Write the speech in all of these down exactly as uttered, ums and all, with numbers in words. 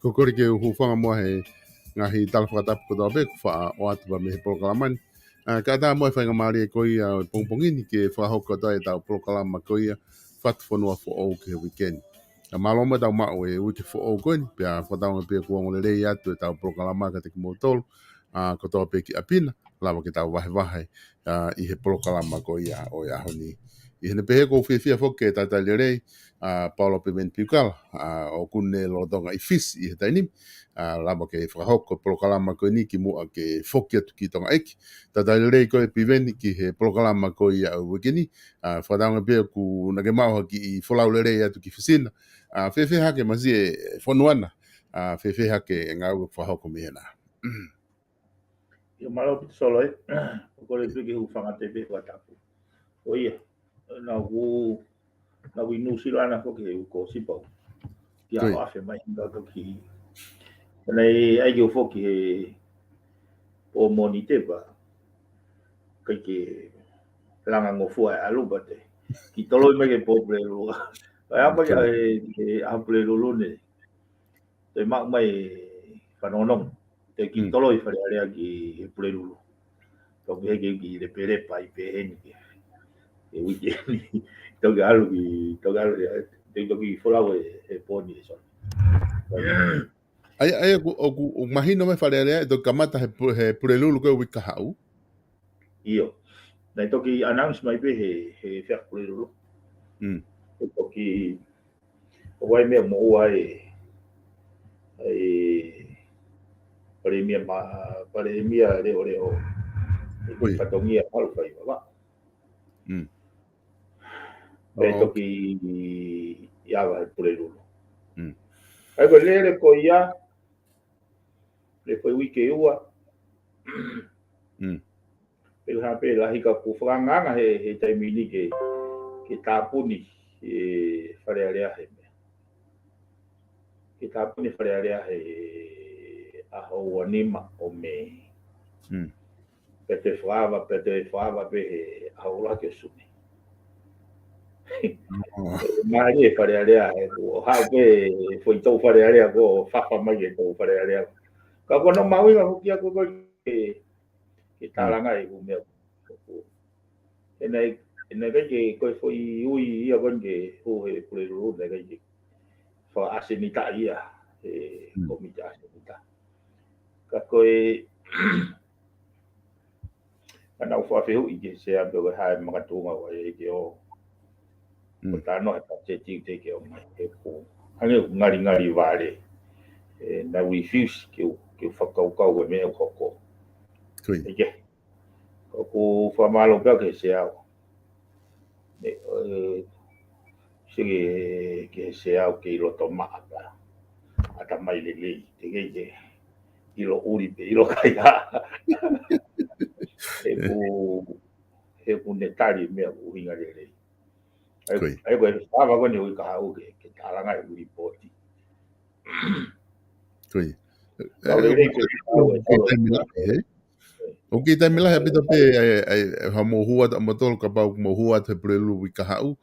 Ko e kole ke u hūfanga muʻa he ngaahi tala fakatapu kotoa pē kuo faʻa ʻoatu mei he polokalama ni. ʻA, kae ʻatā mo e faingamālie ko ia ʻo e pongipongi ni ke fakahoko atu ai ʻetau polokalama ko ia Fatu Fonua Foʻou ki he uike ni. ʻA, mālō mo ʻetau maʻu e uike foʻou ko eni, pea fakatauange pē kuo ongo lelei atu ʻetau polokalama kiate kimoutolu, ʻa, kotoa pē ki ʻapi na, lava ke tau vahevahe, ʻa, ʻi he polokalama ko ia ʻo e ʻaho ni. ʻI heʻene pehē ʻoku ou fiefia foki ke talitali lelei, ʻa, Paula Piveni Piukala, ʻa, ʻoku ne lolotonga ʻi Fisi ʻi he taimi ni, ʻa, lava ke fakahoko e polokalama ko eni kimuʻa ke foki atu ki Tonga ʻEiki. Talitali lelei koe Piveni ki he polokalama ko ia ʻo e uike ni, ʻa, fakatauange pē ʻoku na ke maʻu ha kiʻi folau lelei atu ki Fisi na. ʻA, fēfē hake Masi e fonua na, ʻa, fēfē hake e ngāue ʻoku fakahoko mei hena. ʻIo, mālō ʻaupito Solo ē. ʻOku ou kole pē ke u hūfanga atu pē he fakatapu. ʻOku ʻi ai, naʻa ku, naʻa ku ʻi Nuʻusila na foki he uike kuo ʻosi pau. Kia Ko ia. Afe mai hinga ko ki. Naʻe ʻai ke u foki he pō Mōnite pea ʻikai ke langa ngofua e ʻalu pea te kiʻi toloi mai ki he pō Pulelulu. ʻAi apa ki Ko ia. he, he ʻaho Pulelulu ni. Toe maʻu mai fanongonongo. Toe kiʻi Mm. toloi Fale Alea ki he Pulelulu. Toki hiki ki Lepelepa ʻi pehē ni ke. He uike ni. Toki ʻalu ki, toki ʻalu, ʻe, toki, toki folau e, e pō ni e Solo. ʻAi, ʻai, ʻoku, ʻoku, ʻoku mahino mai Fale Alea, ʻe toki kamata he pu-, he Pulelulu ko e uike kahaʻu. ʻIo. Naʻe toki announce mai pē he, he fea Pulelulu. Mm. ʻE toki, ʻoku ʻi ai meʻa moʻua e, e, Palēmia ma-, Palēmia leʻoleʻo. E Ko ia. fatongia malu fai vava. Mm. Pea Oh, toki ʻi ava he Pulelulu. Mm. ʻAi ko e lele ko ia, le foʻi uike ua. Mm. Pea hā pē lahi ka ʻoku fakaangaanga he, he taimi ni ke, ke tāpuni e Fale Alea he meʻa. Ke tāpuni Fale Alea he ʻaho ua nima ʻo Mē. Mm. Pea toe fakaava, pea toe fakaava pē he ʻaho ʻuluaki ʻo Sune. Oh. Mālie e Fale Alea, he kuo haʻu pē foʻi tou Fale Alea, kuo fafa mai e tou Fale Alea. Ka ko hono mahuʻinga foki ia ko e, ke, ke Mm. tālanga e ʻū meʻa. He naʻe, he naʻe ʻikai ke, ko e foʻi ui ia ko eni ke hū he Pulelulu, naʻe ʻikai ke fakaʻasenitaʻi ia, he Mm. kōmiti ʻasenita. Ka ko e, ka naʻa ku fakafehuʻi ki he sea pe ko e hā e makatuʻunga ʻoku ʻai ke ō. Mm. Ko e tānoʻa e patiseti te ke ō mai he kuo hangē ʻoku ngalingali vale. ʻE, naʻa ku refuse ke u, ke u fakakaukau e meʻa ʻoku hoko. Ko ia. ʻIkai ke. ʻOku ou fakamālō pē au ki he sea. ʻE, ʻe, sio ki he, ki he sea ʻoku kei loto maʻa pē. ʻAtamai lelei, teʻeki ke ʻilo ʻuli pe ʻilo kaihaʻa. He ʻoku, he ʻoku ne tali meʻa ʻuhinga lelei. ʻAi, Ko ia. ʻai ko e fakaava ko eni ʻo e kahaʻu ke, ke tālanga e lipooti. Ko ia. Kau ʻE, lelei ʻoku, ko e ʻoku kei taimi lahi, he? ʻOku kei taimi lahi ʻaupito pē, ʻe, ʻe, ʻe, ha mou hū atu ʻa moutolu kapau ʻoku mou hū atu he Pulelulu uike kahaʻu.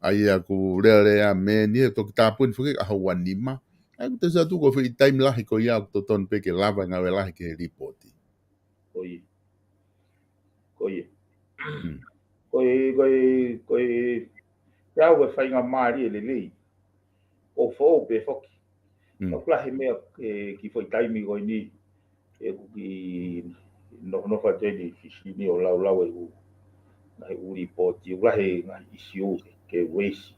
ʻA ia ʻoku lea lea meni, he toki tāpuni foki ʻaho ua nima. ʻAi ʻoku te sa tuku foʻi taimi lahi ko ia ʻoku totonu pē ke lava e ngāue lahi ki he lipooti. Ko ia. Ko ia. Mm. Ko e, ko e, ko e Ke au e faingamālie lelei. ʻO foʻou pē foki. Mm. Ka ʻoku lahi meʻa, ē, ki he foʻi taimi ko eni, ē, ʻoku kiʻi nofonofo atu eni fisini ʻo laulau e ʻū, ngaahi ʻū lipooti, ʻoku lahi ngaahi ʻisiū ke, ke ueisi.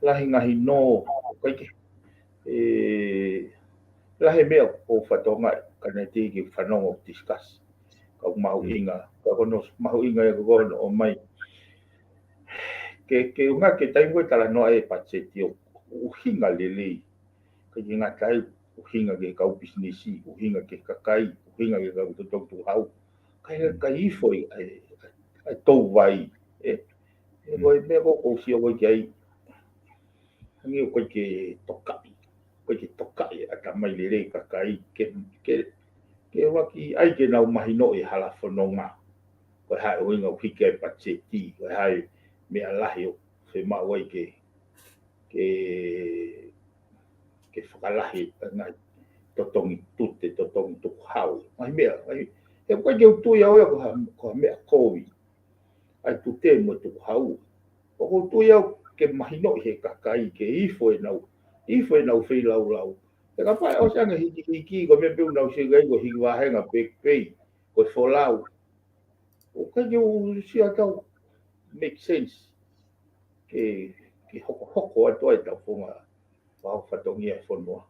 Lahi ngaahi nō, ʻikai ke, ē, lahi meʻa ʻoku ou fakatokangaʻi, ka naʻe teʻeki ke fanongo discuss. Ka ʻoku mahuʻinga, ka ko hono mahuʻinga ia ko hono ʻomai. Ke, ke ʻuhinga ki he taimi ko e talanoa e patiseti ʻoku ʻuhinga lelei. ʻIkai ke ngata ai, ʻuhinga ki he kau pisinisi, ʻuhinga ki he kakai, ʻuhinga ki he kau totongi tukuhau. Kai, kai ifo ʻi, ʻa e, ʻa e tou vai, ē. Ē, ko e meʻa ko ē ʻoku ou sio ko ē ki ai. Hangē ʻoku ʻikai ke tokaʻi, ʻoku ʻikai ke tokaʻi ʻatamai lelei kakai, ke, ke, ke ʻuluaki ʻai ke nau mahinoʻi e hala fononga. Ko e hā e ʻuhinga ʻoku hiki ai e patiseti, ko e hā e meʻa lahi ʻoku fiemaʻu ai ke, ke, ke fakalahi e ngaahi totongi tute, totongi tukuhau. Ngaahi meʻa, ngaahi, he ʻoku ʻikai ke u tui au ia ko ha, ko ha meʻa kovi. ʻA e tute mo e tukuhau. ʻOku ou tui au ke mahinoʻi he kakai, ke ifo ʻenau, ifo ʻenau feilaulau. He kapau ʻe ʻosi ange hikihiki, ko e meʻa pē ʻoku nau sio ki ai ko e hiki vāhenga pē, pē, ko e folau. ʻOku ʻikai ke u sio ʻoku make sense. Ke, ke hokohoko atu ai ʻetau founga, ʻetau fatongia e fonua.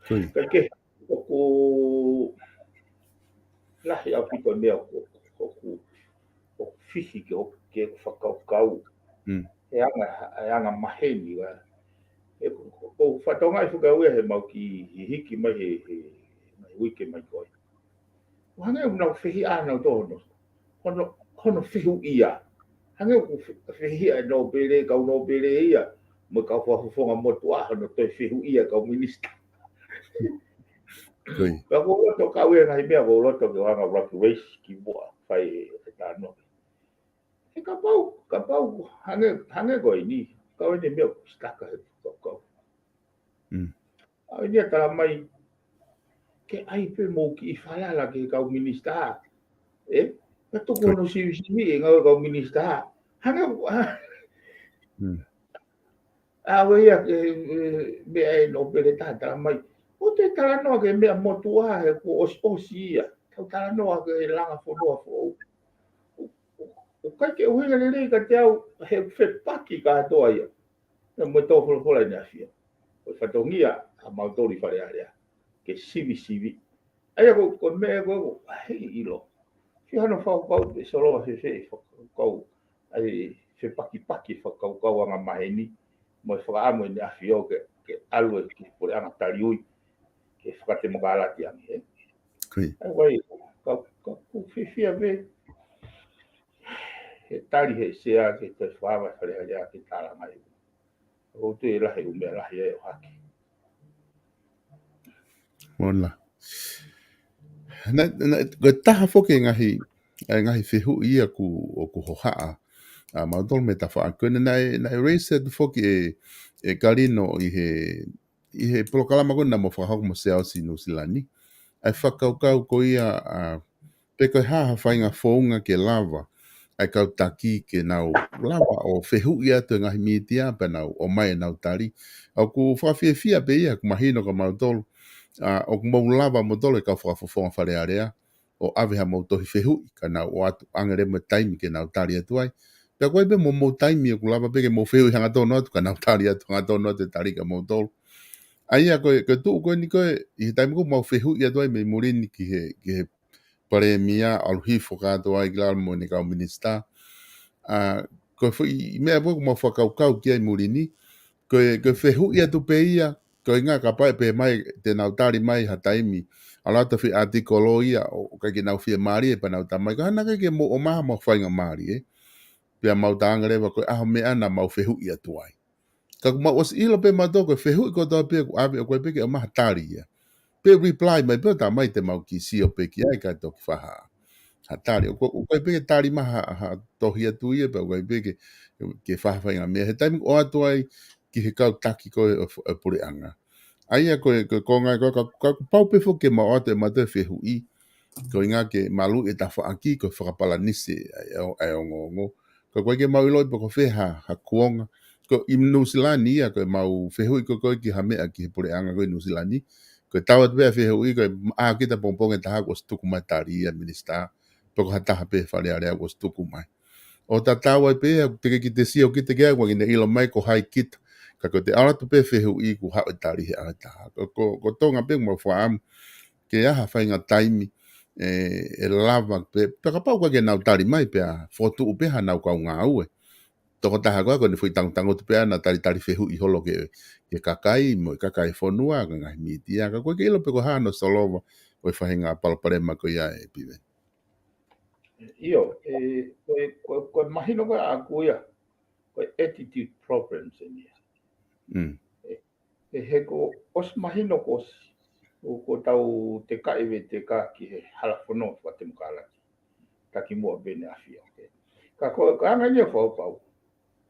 Koia. Ka ke, ʻoku lahi ʻaupito e meʻa ʻoku, ʻoku, ʻoku fihi ke, ʻoku ke fakakaukau. Mm. E anga, e anga maheni, ʻa. ʻE ʻoku, ʻoku fakatokangaʻi fakau ia he mau kiʻi hiki mai he, he, he uike mai ko ē. ʻO hangē ʻoku nau fehiʻa nautolu hono, hono fehuʻia. Hangē ʻoku fe-, fehiʻa e nōpele, kau nōpele ia, mo e kau fakafofonga motuʻa hono toe fehuʻia kau minisitā. Koia. Ka ʻoku ou loto kau ia ngaahi meʻa, ʻoku ou loto ke ʻoange ʻuluaki raise ki muʻa, fai e, e talanoa. He kapau, kapau, hangē, hangē ko eni, kau eni meʻa ʻoku sitaka he kau, kau. Mm. ʻA eni ʻa tala mai, ke ʻai pē mou kiʻi falala ki he kau minisitā. Ē? Ka tuku hono sivisiviʻi e ngāue kau minisitā. Hangē, ʻa, Mm. ʻa, ʻoku ʻi ai e, e, meʻa e nōpele taha tala mai. ʻOku te talanoa ki he meʻa motuʻa he kuo ʻosiʻosi ia. Tau talanoa ki he langa fonua foʻou. ʻO, ʻo, ʻoku ʻikai ke ʻuhinga lelei kiate au he fepaki kātoa ia. Naʻe mo e tō folofola ʻEne ʻAfio. Ko e fatongia ʻa mautolu ʻi Fale Alea. Ke sivisiviʻi. ʻA ia ko, ko e meʻa ko, ko, ʻa, heiʻilo. Fihano fakakaukau pe solo a fefe fakakaukau. ʻA e fepakipaki fakakaukau anga maheni. Mo e fakaʻamu ʻEne ʻAfio ke, ke ʻalu e ki he puleʻanga taliui. Ke fakatemokalati ange, ē? Koia. ʻA ia, ka, ka, ʻoku fiefia pē. He tali he sea ke te fava Fale Alea ke tala mai. ʻOku ou tui ʻe lahi ʻū meʻa lahi ʻe ʻohake. Mola. Naʻe, naʻe, ko e taha foki e ngaahi, e ngaahi fehuʻi ia ʻoku, ʻoku hohaʻa. ʻA mautolu mei he tafaʻaki ko ena naʻe, naʻe raise atu foki ʻe, ʻe Kalino ʻi he, ʻi he polokalama ko ena naʻa mo fakahoko mo Siaosi Nuʻusila ni. ʻA e fakakaukau ko ia, ʻa, pe ko e hā ha faʻahinga founga ke lava ʻa e kau taki ke nau lava ʻo fehuʻi atu e ngaahi mītia pea nau ʻomai ʻenau tali. ʻOku fakafiefia pē ia, ʻoku mahino kia mautolu, ʻa, ʻoku mou lava moutolu e kau fakafofonga Fale Alea ʻo ʻave haʻamou tohi fehuʻi, ka nau ʻoatu ange leva mo e taimi ke nau tali atu ai. Pea ko e pē mo hoʻomou taimi ʻoku lava pē ke mou fehuʻi hangatonu atu, ka nau tali atu hangatonu atu e tali kia moutolu. ʻA ia ko e, ko e tuʻu ko eni ko ē, ʻi he taimi ko ē ʻoku mau fehuʻi atu ai mei muli ni ki he, ki he Palēmia, ʻalu hifo kātoa ai ki lalo mo ʻene kau minisitā. ʻA, ko e foʻi meʻa pē ʻoku mau fakakaukau ki ai muli ni, ko e, ko e fehuʻi atu pē ia, ko e ʻuhinga kapau ʻe pehē mai te nau tali mai ha taimi, ʻalu atu e foʻi ʻātikolo ia, ʻo, ʻikai ke nau fiemālie pea nau tala mai, ka naʻe ʻikai ke mou ʻomai haʻamou faingamālie, ē. Pea mau talaange leva ko e ʻaho meʻa naʻa mau fehuʻi atu ai. Ka ʻoku mau ʻosi ʻilo pē mautolu ko e fehuʻi kotoa pē ʻoku ʻave ʻoku ʻikai pē ke ʻomai ha tali ia. Pe reply mai pē ʻo tala mai te mau kiʻi sio pē ki ai kae toki fai ha, ha tali. ʻOku, ʻoku ʻikai pē ke tali mai ha, ha tohi atu ia pea ʻoku ʻikai pē ke, ke fai ha faʻahinga meʻa. He taimi ʻoku ʻoatu ai ki he kau taki ko ē ʻo, ʻo e puleʻanga. ʻA ia ko e, ko e konga ko ē, ka, ka ʻoku pau pē foki ke mau ʻoatu ʻe mautolu e fehuʻi. Ko e ʻuhinga ke maluʻi e tafaʻaki, ko e fakapalanisi ʻa e, ʻa e ongoongo. Ka ʻoku ʻikai ke mau ʻiloʻi pe ko fē ha, ha kuonga. Ko ʻi Nuʻusila ni ia, ko ʻemau fehuʻi ko ē ki ha meʻa ki he puleʻanga ko ē ʻi Nuʻusila ni. Ko e tau atu pē ʻa e fehuʻi, ko e ʻā kita pongipongi ʻe taha kuo ʻosi tuku mai tali ia minisitā. Pe ko ha taha pē Fale Alea kuo ʻosi tuku mai. ʻO tatau ai pē, ʻoku teʻeki ke te sio kita ki ai, ʻoku ʻikai ke ne ʻilo mai ko hai kita. Ka ko ʻete ʻalu atu pē fehuʻi kuo haʻu e tali he ʻaho ʻe taha. Ko, ko, ko Tonga pē ʻoku mau fakaʻamu ke ʻi ai ha faʻahinga taimi, ʻe, ʻe lava pē, pea kapau ʻoku ʻikai ke nau tali mai pea fokotuʻu pē haʻanau kau ngāue. Tokotaha ko ē ʻoku ne foʻi tangutangutu pē ʻana talitali fehuʻi holo ki he, ki he kakai, mo e kakai fonua, ki he ngaahi mītia, ka ʻoku ʻikai ke ʻilo pe ko e hā hono solova ʻo e faʻahinga palopalema ko ia ē Piveni. ʻIo, ʻe, ko e, ko e, ko e mahino ko ē ʻaʻaku ia, ko e attitude problems eni ia. Mm. ʻE, ʻe he ko, ʻosi mahino ko ʻosi, ʻo ko ʻetau teka ʻi he teka ki he hala fononga fakatemokalati. Taki muʻa pē ʻEne ʻAfio, okay. Ka ko, ka anga eni ʻo fakapau.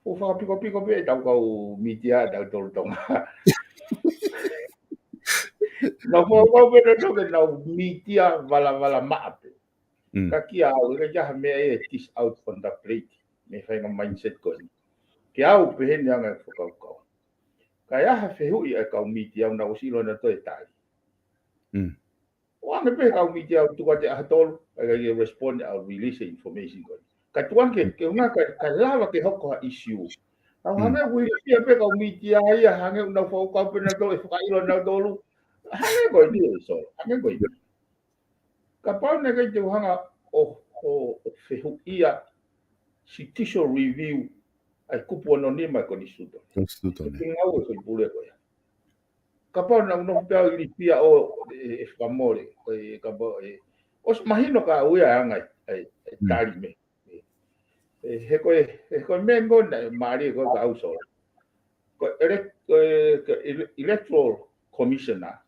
Ko e fakapikopiko pē ʻetau kau mītia ʻatautolu Tonga. Nau fakapau pē nautolu ke nau mītia valavala maʻa pē. Mm. Ka kia au, ʻikai ke ʻi ai ha meʻa ʻe dish out from the plate. Mei he faʻahinga mindset ko eni. Kia au pē heni anga e fakakaukau. Ka ʻi ai ha fehuʻi ʻa e kau mītia ʻoku nau ʻosi ʻilo nautolu e tali. Mm. ʻO ʻange pē kau mītia ʻo tuku atu ʻaho tolu, ʻikai ke respond, ʻa release e information ko eni. Ka tuku ange ke, ke ʻuhinga ka, ka lava ke hoko ha issue. Kau Mm. hangē ʻoku ʻi ai pē kau mītia ia, hangē ʻoku nau fakakaukau pē nautolu, ʻe fakaʻilo nautolu. Hangē ko eni ē, so, hangē ko eni. Kapau naʻe ʻikai te u hanga ʻo, ʻo, ʻo fehuʻia judicial review ʻa e kupu ono nima ʻo e Konisitūtone. Konisitūtone. Ko e ngāue ko ē pule ko ia. Kapau naʻa ku nofo pē au ʻi Lipia ʻo, ʻe, ʻe fakamole, ʻe, kapau, ʻe, ʻosi mahino kia au ia anga e, e, e Mm. tali mei. ʻE, he ko e, he ko e meʻa ko ē naʻe mālie ko ē kia au Solo. Ko e ele-, ko e, ko e ele-, electoral commissioner.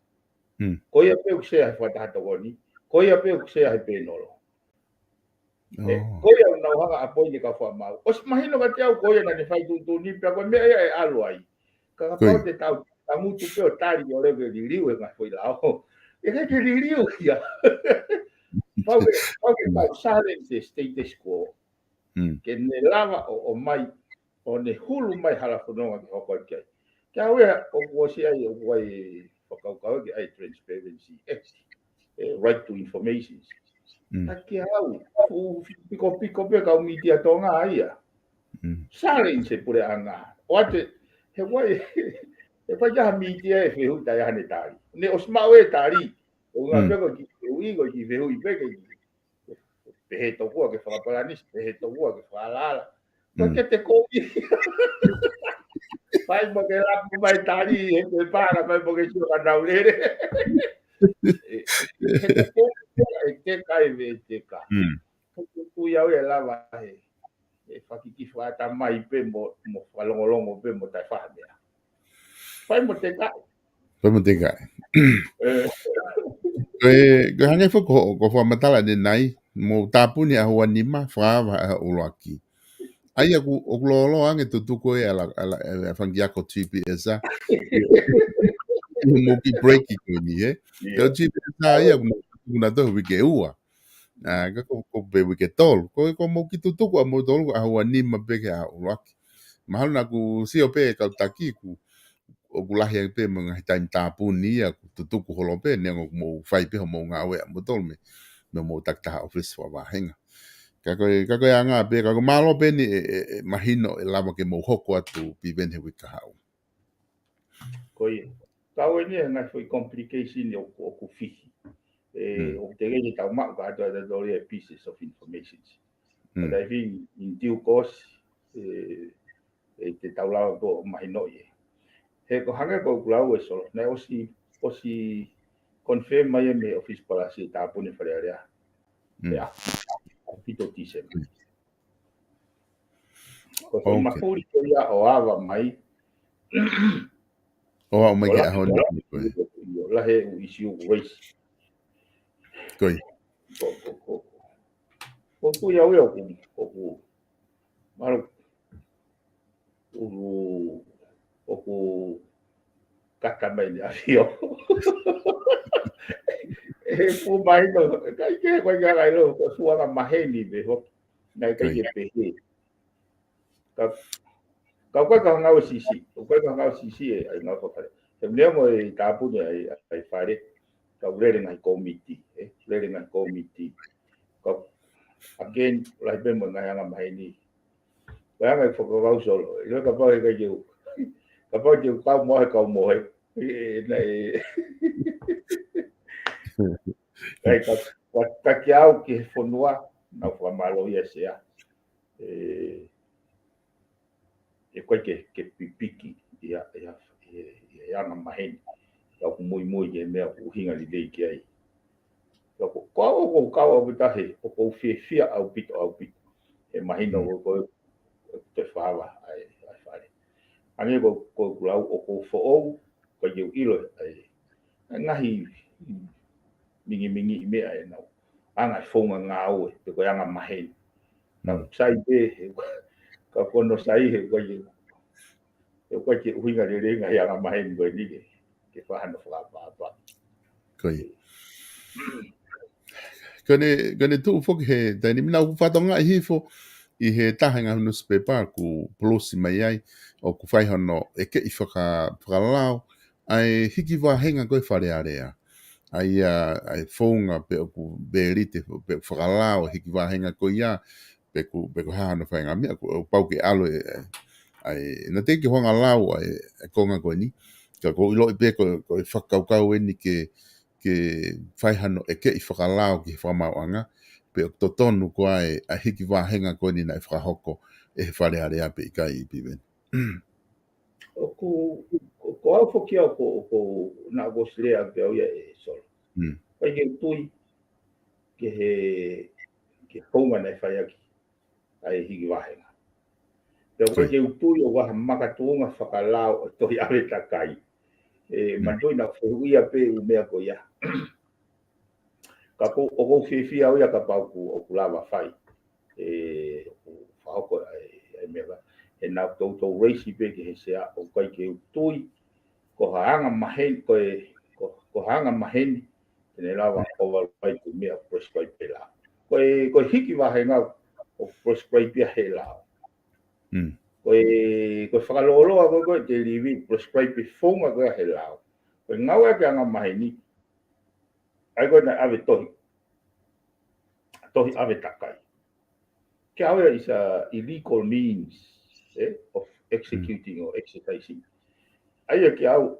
Mm. Ko ia pē ʻoku sea he fakataha tokoni. Ko ia pē ʻoku sea he pēnolo. ʻE, Oh. ko ia ʻoku nau hanga ʻo appoint e kau fakamaau. ʻOsi mahino kiate au ko ia naʻa ne fai tuʻutuʻuni pea ko e meʻa ia ʻe ʻalu ai. Ka Ko ia. kapau te tau tangutu pē ʻo tali ʻo lele ke liliu e ngaahi foʻi lao. ʻE ʻikai ke liliu ia. Pau ke, pau ke tau challenge e status quo. Mm. Ke ne lava ʻo, ʻomai, ʻo ne hulu mai hala fononga ke hoko atu ki ai. Kia au ia, ʻoku ʻosi ai, ʻoku ʻi ai e fakakaukau ki ai Transparency Act, e Right to Information. Mm. Ka kia au, ʻoku pikopiko pē kau mītia Tonga ia. Mm. Challenge e puleʻanga. ʻOatu, he ʻoku ʻi ai, he ʻoku ʻi ai ha mītia ʻe fehuʻi taʻe ʻi ai haʻane tali. Ne ʻosi maʻu e tali. ʻO ngā Mm. pē ko e kiʻi fehuʻi, ko e kiʻi fehuʻi pē ke pehē tokua ke fakapalanisi, pehē tokua ke fakalaʻalaʻa. Ko Mm. ke te kovi. Fai mo ke lapu mai tali, he ko e pāka, fai mo ke sio ka nau lele. ʻE, he te kovi, ʻe teka, ʻe ve teka. Mm. Ko e kui au ʻe lava he, ʻe fakiki fakatamai pē mo, mo fakalongolongo pē mo taʻe fai ha meʻa. Fai mo teka. Fai mo teka. ʻE. Ko e, ko e hangē foki ko, ko e fakamatala ʻanenai, mou tāpuni ʻaho ua nima, fakaava ʻaho ʻuluaki. ʻA ia ʻoku, ʻoku lōloa ange tutuku ē ʻa la, ʻa la, ʻa la fanga kiʻi ako G P S ʻa. ʻI hoʻomou kiʻi break ko eni, ē? ʻIo. Ko e G P S ʻa ia ʻoku nau tutuku nautolu he uike ua. ʻA, ka ko, ko pē uike tolu. Ko, ko hoʻomou kiʻi tutuku ʻamoutolu ko e ʻaho ua nima pē ki he ʻaho ʻuluaki. Mahalo naʻa ku sio pē kau taki ku, ʻoku lahi ange pē mo e ngaahi taimi tāpuni ia, ʻoku tutuku holo pē, neongo ʻoku mou fai pē hoʻomou ngāue ʻamoutolu mei, mei hoʻomou takitaha ʻōfisi fakavāhenga. Ka ko e, ka ko e anga pē, ka ko e mālō pē eni ʻe, ʻe, ʻe mahino ʻe lava ke mou hoko atu Piveni he uike kahaʻu. Ko ia. Ka ʻoku ʻi ai e ngaahi foʻi complication ʻoku, ʻoku fihi. ʻE, Mm. ʻoku teʻeki ke tau maʻu ka ʻoatu ʻe tautolu ia e pieces of information. Mm. But I think in due course, ʻe, ʻe te tau lava pē ʻo mahinoʻi ē. He ko e hangē ko ʻeku lau ē Solo, naʻe ʻosi, ʻosi confirm mai ē mei he ʻōfisi palasi e tāpuni Fale Alea. Mm. Pea, ʻaupito Tīsema. Mm. Ko e foʻi Okay. mafuli ko ia ʻo ava mai. ʻO aʻu mai ki he ʻaho ni, ko e. ʻIo, lahi e ʻū ʻisiū ʻoku raise. Ko ia. Ko, ko, ko. Ko e kui au ia ʻoku, ʻoku. Mālō. ʻOku, ʻoku kata mai ʻEne ʻAfio. ʻE fuʻu mahino, ʻikai ke, ʻikai ke ʻikai lo, ko e fuʻu anga maheni pē hoki. Naʻe ʻikai Ko ia. ke pehē. Ka, ka ʻoku ʻikai ko ha ngāue siʻisiʻi, ʻoku ʻikai ko ha ngāue siʻisiʻi ʻa e ngāue fakafale. He meʻa mo e tāpuni ʻa e, ʻa e fale, ka ʻoku lele ngaahi kōmiti, ē, lele ngaahi kōmiti. Ka, again, lahi pē mo e ngaahi anga maheni. Ko e anga ʻeku fakakaukau Solo, ʻilo kapau ʻe ʻikai ke u, kapau te u kau mohe, kau mohe. ʻE, naʻe, ʻikai ka, ka, ka kiate au ki he fonua, naʻa ku fakamālō ia Sea. ʻE, ʻe ʻikai ke, ke pipiki ia, ia, ia, ia anga maheni. Ka ʻoku muimui ki he meʻa ʻoku ʻuhinga lelei ki ai. Ka ko, ko au ʻoku ou kau ʻaupito he, ʻoku ou fiefia ʻaupito, ʻaupito. He mahino Mm. ko, ko, ko e fāva ʻa e, ʻa e fale. Hangē ko, ko ʻeku lau ʻoku ou foʻou, ka ʻikai ke u ʻilo ʻa e, ʻa e ngaahi mingimingiʻi meʻa ʻenau anga e founga ngāue, pe ko e anga maheni. Naʻa Mm. ku sai pē, he, ka ko hono sai he, ʻikai ke, he ʻikai ke ʻuhinga lelei ngaahi anga maheni ko eni ke, ke fakahā hono fakaʻapaʻapa. Ko ia. Ko ʻene, ko ʻene tuʻu foki he taimi ni naʻa ku fakatokangaʻi hifo ʻi he taha e ngaahi newspaper ʻoku pulusi mai ai, ʻoku fai hono ʻekeʻi faka-, fakalao ʻa e hiki vāhenga ko ē Fale Alea. ʻA ia, ʻa e founga pe ʻoku belite, pe ʻoku fakalao e hiki vāhenga ko ia, pe ʻoku, pe ko e hā hono faʻahinga meʻa, ʻoku, ʻoku pau ke ʻalu e, ʻa e, naʻe teʻeki ke u hanga ʻo lau ʻa e, ʻa e konga ko eni. Ka ʻoku ou ʻiloʻi pē ko, ko e fakakaukau eni ke, ke fai hano ʻekeʻi fakalao ki he fakamaauʻanga, pe ʻoku totonu ko ā e, ʻa e hiki vāhenga ko eni naʻe fakahoko ʻe he Fale Alea pe ʻikai, Piveni. ʻOku, ko, ko au foki au ko, ko, naʻa ku ʻosi lea pē au ia ē Solo. Mm. ʻIkai ke u tui ki he, ki he founga naʻe fai ʻaki ʻa e hiki vāhenga. Pea ʻoku ʻikai Ko ia. ke u tui ʻoku ʻi ai ha makatuʻunga fakalao ʻo e tohi ʻave takai. ʻE, Mm. manatuʻi naʻa ku fehuʻia pē ʻū meʻa ko ia. Ka ko, ʻoku ou fiefia au ia kapau ʻoku, ʻoku lava fai. ʻE, ʻoku fakahoko ʻa e, ʻa e meʻa ka. He naʻa ku toutou raise pē ki he Sea ʻoku ʻikai ke u tui ko ha anga maheni, ko e, ko, ko ha anga maheni, te ne lava Mm. ʻo override e meʻa prescribe ʻe he lao. Ko e, ko e hiki vāhenga ʻoku prescribe ia ʻe he lao. Mm. Ko e, ko e fakalōloa ko ē, ko e te livi prescribe e founga ko ē ʻe he lao. Ko e ngāue ʻa e anga maheni, ʻa ia ko ē naʻe ʻave tohi, tohi ʻave takai. Kiate au ia is a illegal means, eh, of executing or exercising. ʻA ia kiate au,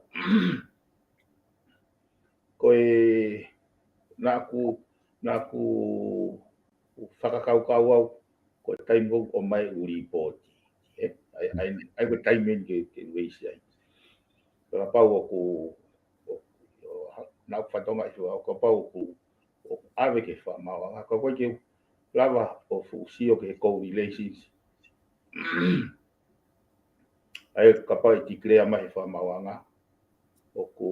ko e naʻa ku, naʻa ku fakakaukau au, ko e taimi ko ē ʻoku ʻomai ʻū lipooti. Eh, ʻa ia, ʻa ia, ʻa ia ko e taimi eni ke, ke raise ai. Kapau ʻoku, ʻo, ʻo, naʻa ku fakatokangaʻi ʻe au, kapau ʻoku, ʻoku ʻave ki he fakamaauʻanga, ka ʻoku ʻikai ke u lava ʻo fuʻu sio ki he correlations. ʻA ia kapau ʻe declare mai ʻe he fakamaauʻanga ʻoku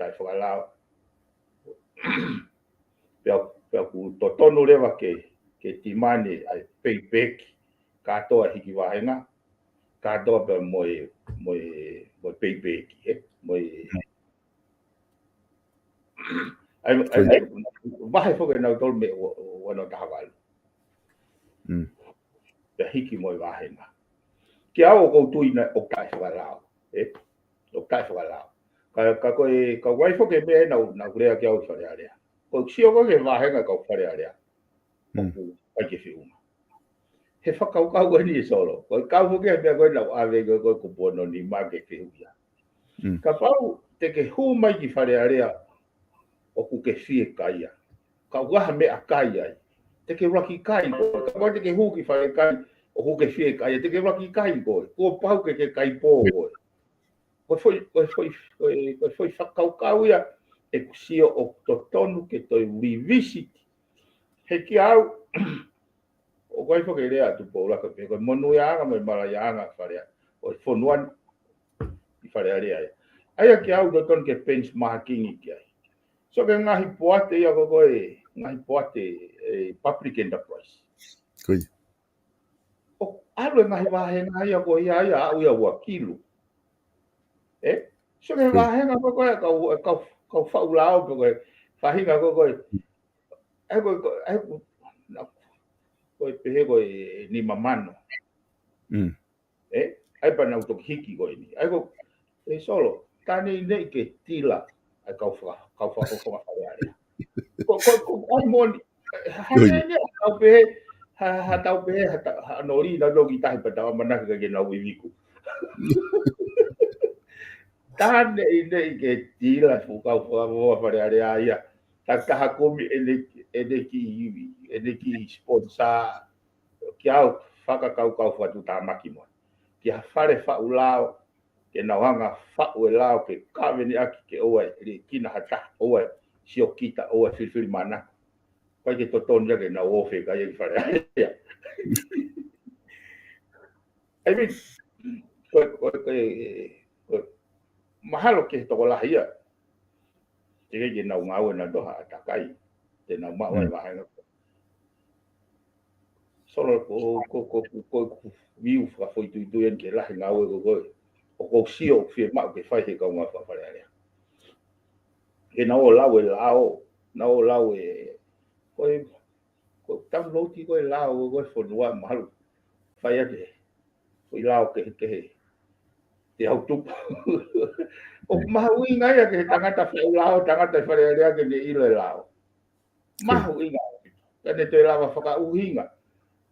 taʻefakalao. Pea, pea ʻoku totonu leva ke, ke demand ʻa e payback, kātoa e hiki vāhenga, kātoa pea mo e, mo e, mo e payback, eh? Mo e, ʻa ia, ʻa ia, vahe foki ʻe nautolu mei he ua, ua noa taha valu. Mm. Pea hiki mo e vāhenga. Kiate au ʻoku ou tui naʻe ʻoku taʻefakalao, eh? ʻOku taʻefakalao. Ka, ka ko e, ka ʻoku ʻi ai foki e meʻa naʻa, naʻa ku lea ki ai ʻi Fale Alea. Ko e sio ko ē ki he vāhenga ʻa e kau Fale Alea. Mm. ʻOku ʻikai ke feʻunga. He fakakaukau eni ʻe Solo. Ko e kau foki e meʻa ko ē naʻa ku ʻave ko ē ko e kupu hono nima ke fehuʻia. Mm. Kapau te ke hū mai ki Fale Alea ʻoku ke fiekaia. Ka ʻoku ʻi ai ha meʻa kai ai. Te ke ʻuluaki kai koe. Kapau te ke hū ki Fale Kai ʻoku ke fiekaia. Te ke ʻuluaki kai koe. Kuo pau ke ke kai pō koe. Ko e foʻi, ko e foʻi, ko e, ko e foʻi fakakaukau ia ʻeku sio ʻoku totonu ke toe revisit. He kiate au, ʻoku ʻi ai foki e lea ʻa Tupoulaka pē, ko e monūʻiaʻanga mo e malaiaʻanga Fale Alea, ʻo e fonua ni ʻi Fale Alea ia. ʻA ia kiate au totonu ke benchmarking ki ai. So ko e ngaahi poate ia ko ē, ngaahi poate, eh, public enterprise. Ko ia. ʻOku ʻalu e ngaahi vāhenga ia ko ia ia aʻu ia ua kilu. Eh? So ko e Ko ia. vāhenga ko ē, kau, kau, kau faʻu lao pe ko e faʻahinga ko ē. ʻA ia ko, ko, ʻa ia ko, na, ko e pehē ko e nima mano. Mm. ʻE, ʻai pea nau toki hiki ko eni. ʻAi ko, ʻe Solo, tā neʻineʻi ke tila ʻa e kau faka-, kau fakafofonga Fale Alea. Ko, ko, ko, ʻai moni, ha neʻineʻi, ha tau pehē, ha, ha tau pehē, ha ta-, ha noli, nau toki tahi pea tau ʻamanaki ka ke nau iviku. Tā neʻineʻi ke tila fuʻu kau fakafofonga Fale Alea ia. Takitaha kumi ʻene, ʻene kiʻi, ʻene kiʻi sponsor, ke au fakakaukau fakatuʻutāmaki mo. Ki ha fale faʻu lao, ke nau hanga faʻu e lao, ke kaveni ʻaki ke ʻoua ʻe liʻekina ha taha, ʻoua ʻe siokita, ʻoua ʻe filifilimānako. ʻIkai ke totonu ia ke nau ō fekai ia ki Fale Alea. I mean, ko, ko, ko, ko, mahalo ki he tokolahi ia. Teʻeki ke nau ngāue nautolu ha ʻātakai. Te nau maʻu ai Mm. vāhenga. Solo ko, ko, ko, ko, ko, ko, viu fakafoʻituitui eni ki he lahi ngāue ko, ko, ʻoku ou sio fiemaʻu ke fai he kaungā faka-Fale Alea. Ke nau ō lau e lao, nau ō lau e, ko e, ko e download ko e lao, ko e fonua mahalo. Fai ake, ko e lao kehekehe. Te au tupu. ʻOku mahuʻinga ia ke he tangata faʻu lao, tangata Fale Alea ke ne ʻilo e lao. Mahuʻinga. Ka ne toe lava fakaʻuhinga.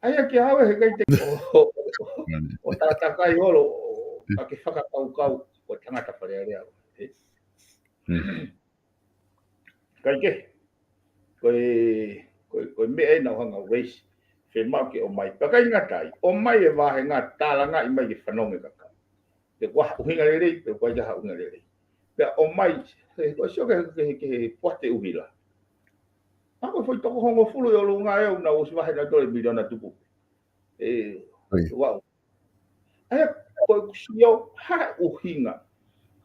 ʻAi ia ke au he kai te o, o, o tatakai holo, o, ka ke fakakaukau, o tangata Fale Alea. ʻE? Mm. Kai ke, ko e, ko e, ko e meʻa ʻe nau hanga raise, fiemaʻu ke ʻomai. Pea ʻikai ngata ai, ʻomai e vāhenga tālangaʻi mai ke fanongo e kakai. Pe ko e hā ʻuhinga lelei, pe ko e hā ʻuhinga lelei. Pea ʻomai, he, ko e sio ke, ke, ke, ke poate ʻuhila. Ako foʻi toko hongofulu ʻi ʻolunga ʻe ʻoku nau ʻosi vahe nautolu e miliona tupu. ʻE, Oi. Wow. ʻAi ia, ko e sio, hā ʻuhinga.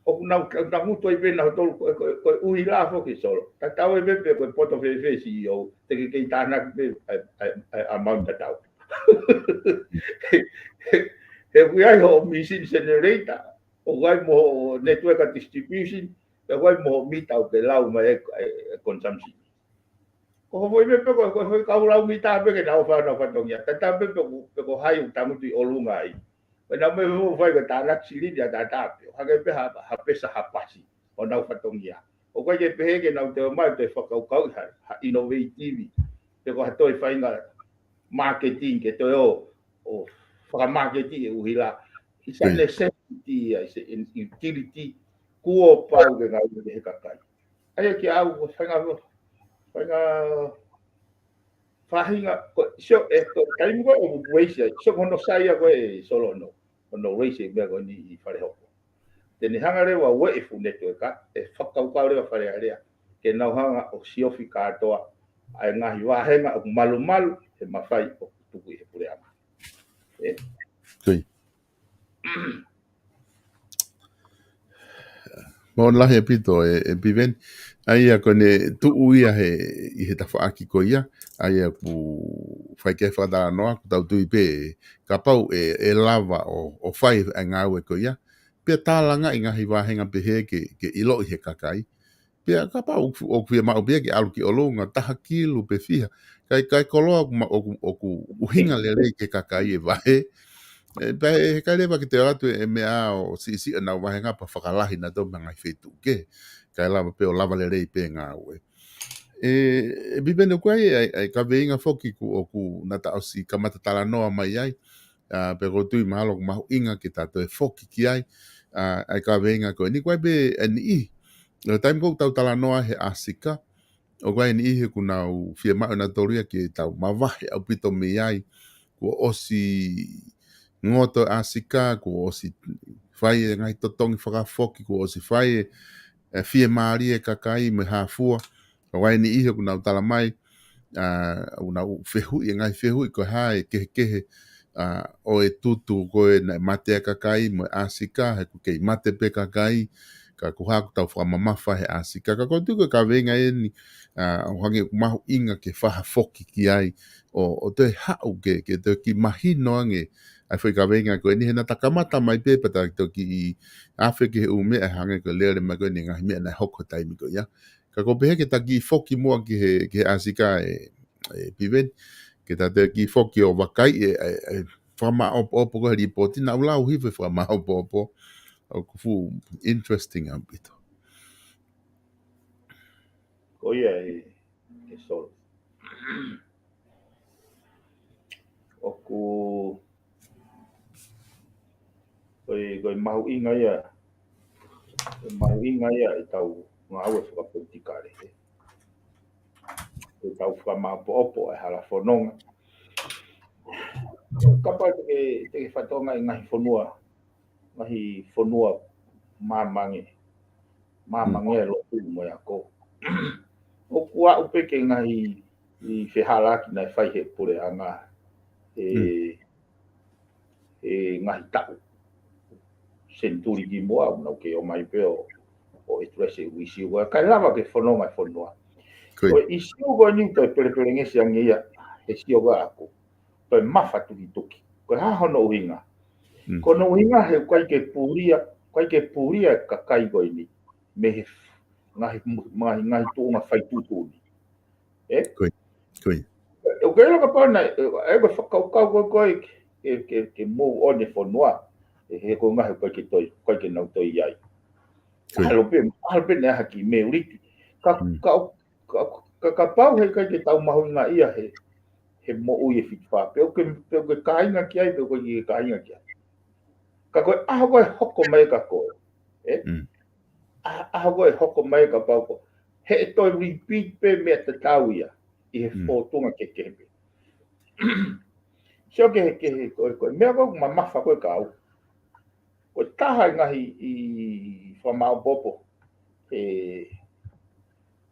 ʻOku nau, nau tangutu ai pē nautolu, ko, ko, ko e ʻuhila foki Solo. Tatau ai pē pe ko e poto fēfē C E O, te ke kei tānaki pē, ʻa e, ʻa e, ʻa e amount tatau. He, he, he ʻoku ʻi ai hoʻo machine generator, ʻoku ʻi ai mo hoʻo network distribution, pea ʻoku ʻi ai mo hoʻo mita ʻoku ke lau mai e, e, e consumption. Ko hoʻo foʻi meʻa pē ko, ko hoʻo foʻi kau lau mita pē ke nau ō fai honau fatongia. Tatau pē pe ko, pe ko hai ʻoku tangutu ʻi ʻolunga ai. Pea nau meʻa mo fai ko e tānaki silini ʻataʻatā pē. ʻO hake pē ha, ha pesa ha pasi ʻo nau fatongia. ʻOku ʻikai ke pehē ke nau toe ō mai toe fakakaukauʻi ha, ha innovative. Pe ko ha toe faʻahinga marketing ke toe ō, ʻo fakamaketi e ʻuhila. It's a Oi. necessity, it's a utility. Kuo pau ke ngāue ki he kakai. ʻAi ia ke au, ko e faʻahinga, faʻahinga, faʻahinga, ko, sio, e, ko, taimi ko ē ʻoku raise ai, sio ko hono sai ia ko ē Solo hono, hono raise e meʻa ko eni ʻi Fale Hopo. Te ne hanga leva ʻo ueʻi e fuʻu network, ʻe fakakaukau leva Fale Alea, ke nau hanga ʻo siofi kātoa, ʻa e ngaahi vāhenga ʻoku malumalu, he mafai ʻoku tuku ʻi he puleʻanga. ʻE? Kui. Mālō lahi ʻaupito ʻe, ʻe Piveni. ʻAi ia ko ʻene tuʻu ia he, ʻi he tafaʻaki ko ia. ʻAi ia ʻoku fai ki ai e fakatalanoa, ʻoku tau tui pē, kapau ʻe, ʻe lava ʻo, ʻo fai e ngāue ko ia. Pea tālangaʻi e ngaahi vāhenga pehē ke, ke ʻiloʻi ʻe he kakai. Pea kapau ʻoku, ʻoku fiemaʻu pē ia ke ʻalu ki ʻolunga, taha kilu pe fiha. Kae, kae koloa ʻoku ma-, ʻoku, ʻoku ʻuhinga lelei ki he kakai e vahe. ʻE, pea ʻe, heʻikai leva ke toe ʻalu atu e meʻa ʻo siʻisiʻi honau vāhenga pea fakalahi nautolu mei he ngaahi feituʻu kehe. Kae lava pē ʻo lava lelei pē e ngāue. ʻE, ʻe Piveni, ʻoku ʻi ai, ʻa e, ʻa e kaveinga foki ʻoku, ʻoku naʻa ta ʻosi kamata talanoa mai ai. ʻA, pea ʻoku ou tui mahalo ʻoku mahuʻinga ke ta toe foki ki ai, ʻa, ʻa e kaveinga ko eni, ko e pē ʻe niʻihi. ʻI he taimi ko ē ʻoku tau talanoa he ʻAsika, ʻoku ʻi ai e niʻihi ʻoku nau fiemaʻu nautolu ia ke tau mavahe ʻaupito mei ai, kuo ʻosi ngoto e ʻAsika, kuo ʻosi fai e ngaahi totongi fakafoki, kuo ʻosi fai e, e fiemālie e kakai mo e hā fua, ʻoku ʻi ai e niʻihi ʻoku nau tala mai, ʻa, ʻoku nau fehuʻi e ngaahi fehuʻi ko e hā e kehekehe, ʻa, ʻo e tutu ko ē naʻe mate ai e kakai mo e ʻAsika, he ʻoku kei mate pē kakai, ka ko e hā ʻoku tau fakamamafa he ʻAsika. Ka ʻoku ou tui ko e kaveinga eni, ʻa, ʻoku hangē ʻoku mahuʻinga ke fakafoki ki ai, ʻo, ʻo toe haʻu ke, ke toe kiʻi mahino ange, ʻa e foʻi kaveinga ko eni he naʻa ta kamata mai pē pea ta toki ʻi afe ki he ʻū meʻa hangē ko e lele mai ko eni ngaahi meʻa naʻe hoko he taimi ko ia. Ka ʻoku ou pehē ke ta kiʻi foki muʻa ki he, ki he ʻAsika ʻe, ʻe Piveni, ke ta toe kiʻi foki ʻo vakaiʻi e, e, e, fakamaʻopoʻopo ko e lipooti, naʻa ku lau hifo e fakamaʻopoʻopo. ʻOku fuʻu interesting ʻaupito. Ko ia e, e Solo. ʻOku, ko e, ko e mahuʻinga ia, ko e mahuʻinga ia ʻetau ngāue fakapolitikale, ē. ʻEtau fakamaʻopoʻopo e hala fononga. Kapau te ke, te ke fatongia e ngaahi fonua, ngaahi fonua māmani, māmani e lotu mo e ako. ʻOku aʻu pē ki he ngaahi, ʻi fehālaaki naʻe fai he puleʻanga, ʻe, ʻe ngaahi taʻu. Senituli ki muʻa, ʻoku nau kei ʻomai pē ʻo, ʻo address e ʻū ʻīsiu ko ē. Kae lava ke fononga e fonua. Ko e ʻīsiu ko eni toe pelepelengesi ange ia, he sio ko ē ʻaku. Toe mafatukituki. Ko e hā hono ʻuhinga? Ko hono ʻuhinga he ʻoku ʻikai ke pulia, ʻoku ʻikai ke pulia e kakai ko eni mei he ngaahi, ngaahi, ngaahi tuʻunga fai tuʻutuʻuni. Ē? Ko ia. Ko ia. ʻOku ʻilo kapau naʻe, ʻe, ko e fakakaukau ko ē, ko e, ke, ke, ke move on e fonua. ʻE he ko e ngaahi ʻoku ʻikai ke toe, ʻikai ke nau toe ʻi ai. Ko ia. ʻAlu pē, ʻalu pē naʻe haki me uliti. Ka, ka, ka, ka, kapau he ʻikai ke tau mahuʻingaʻia he, he moʻui e fitufā. Pe ʻoku ke, pe ʻoku ke kāinga ki ai, pe ʻoku ke kāinga ki ai. Ka ko e ʻaho ko ē hoko mai ka ko ē. Ē? ʻA, ʻaho ko ē hoko mai kapau ko. He ʻe toe repeat pē meʻa tatau ia. ʻI he fōtunga kehekehe pē. Sio ke, ke, ko, ko, meʻa ko ē mamafa ko ē kau. Ko e taha e ngaahi ʻi fakamaʻopoʻopo. He,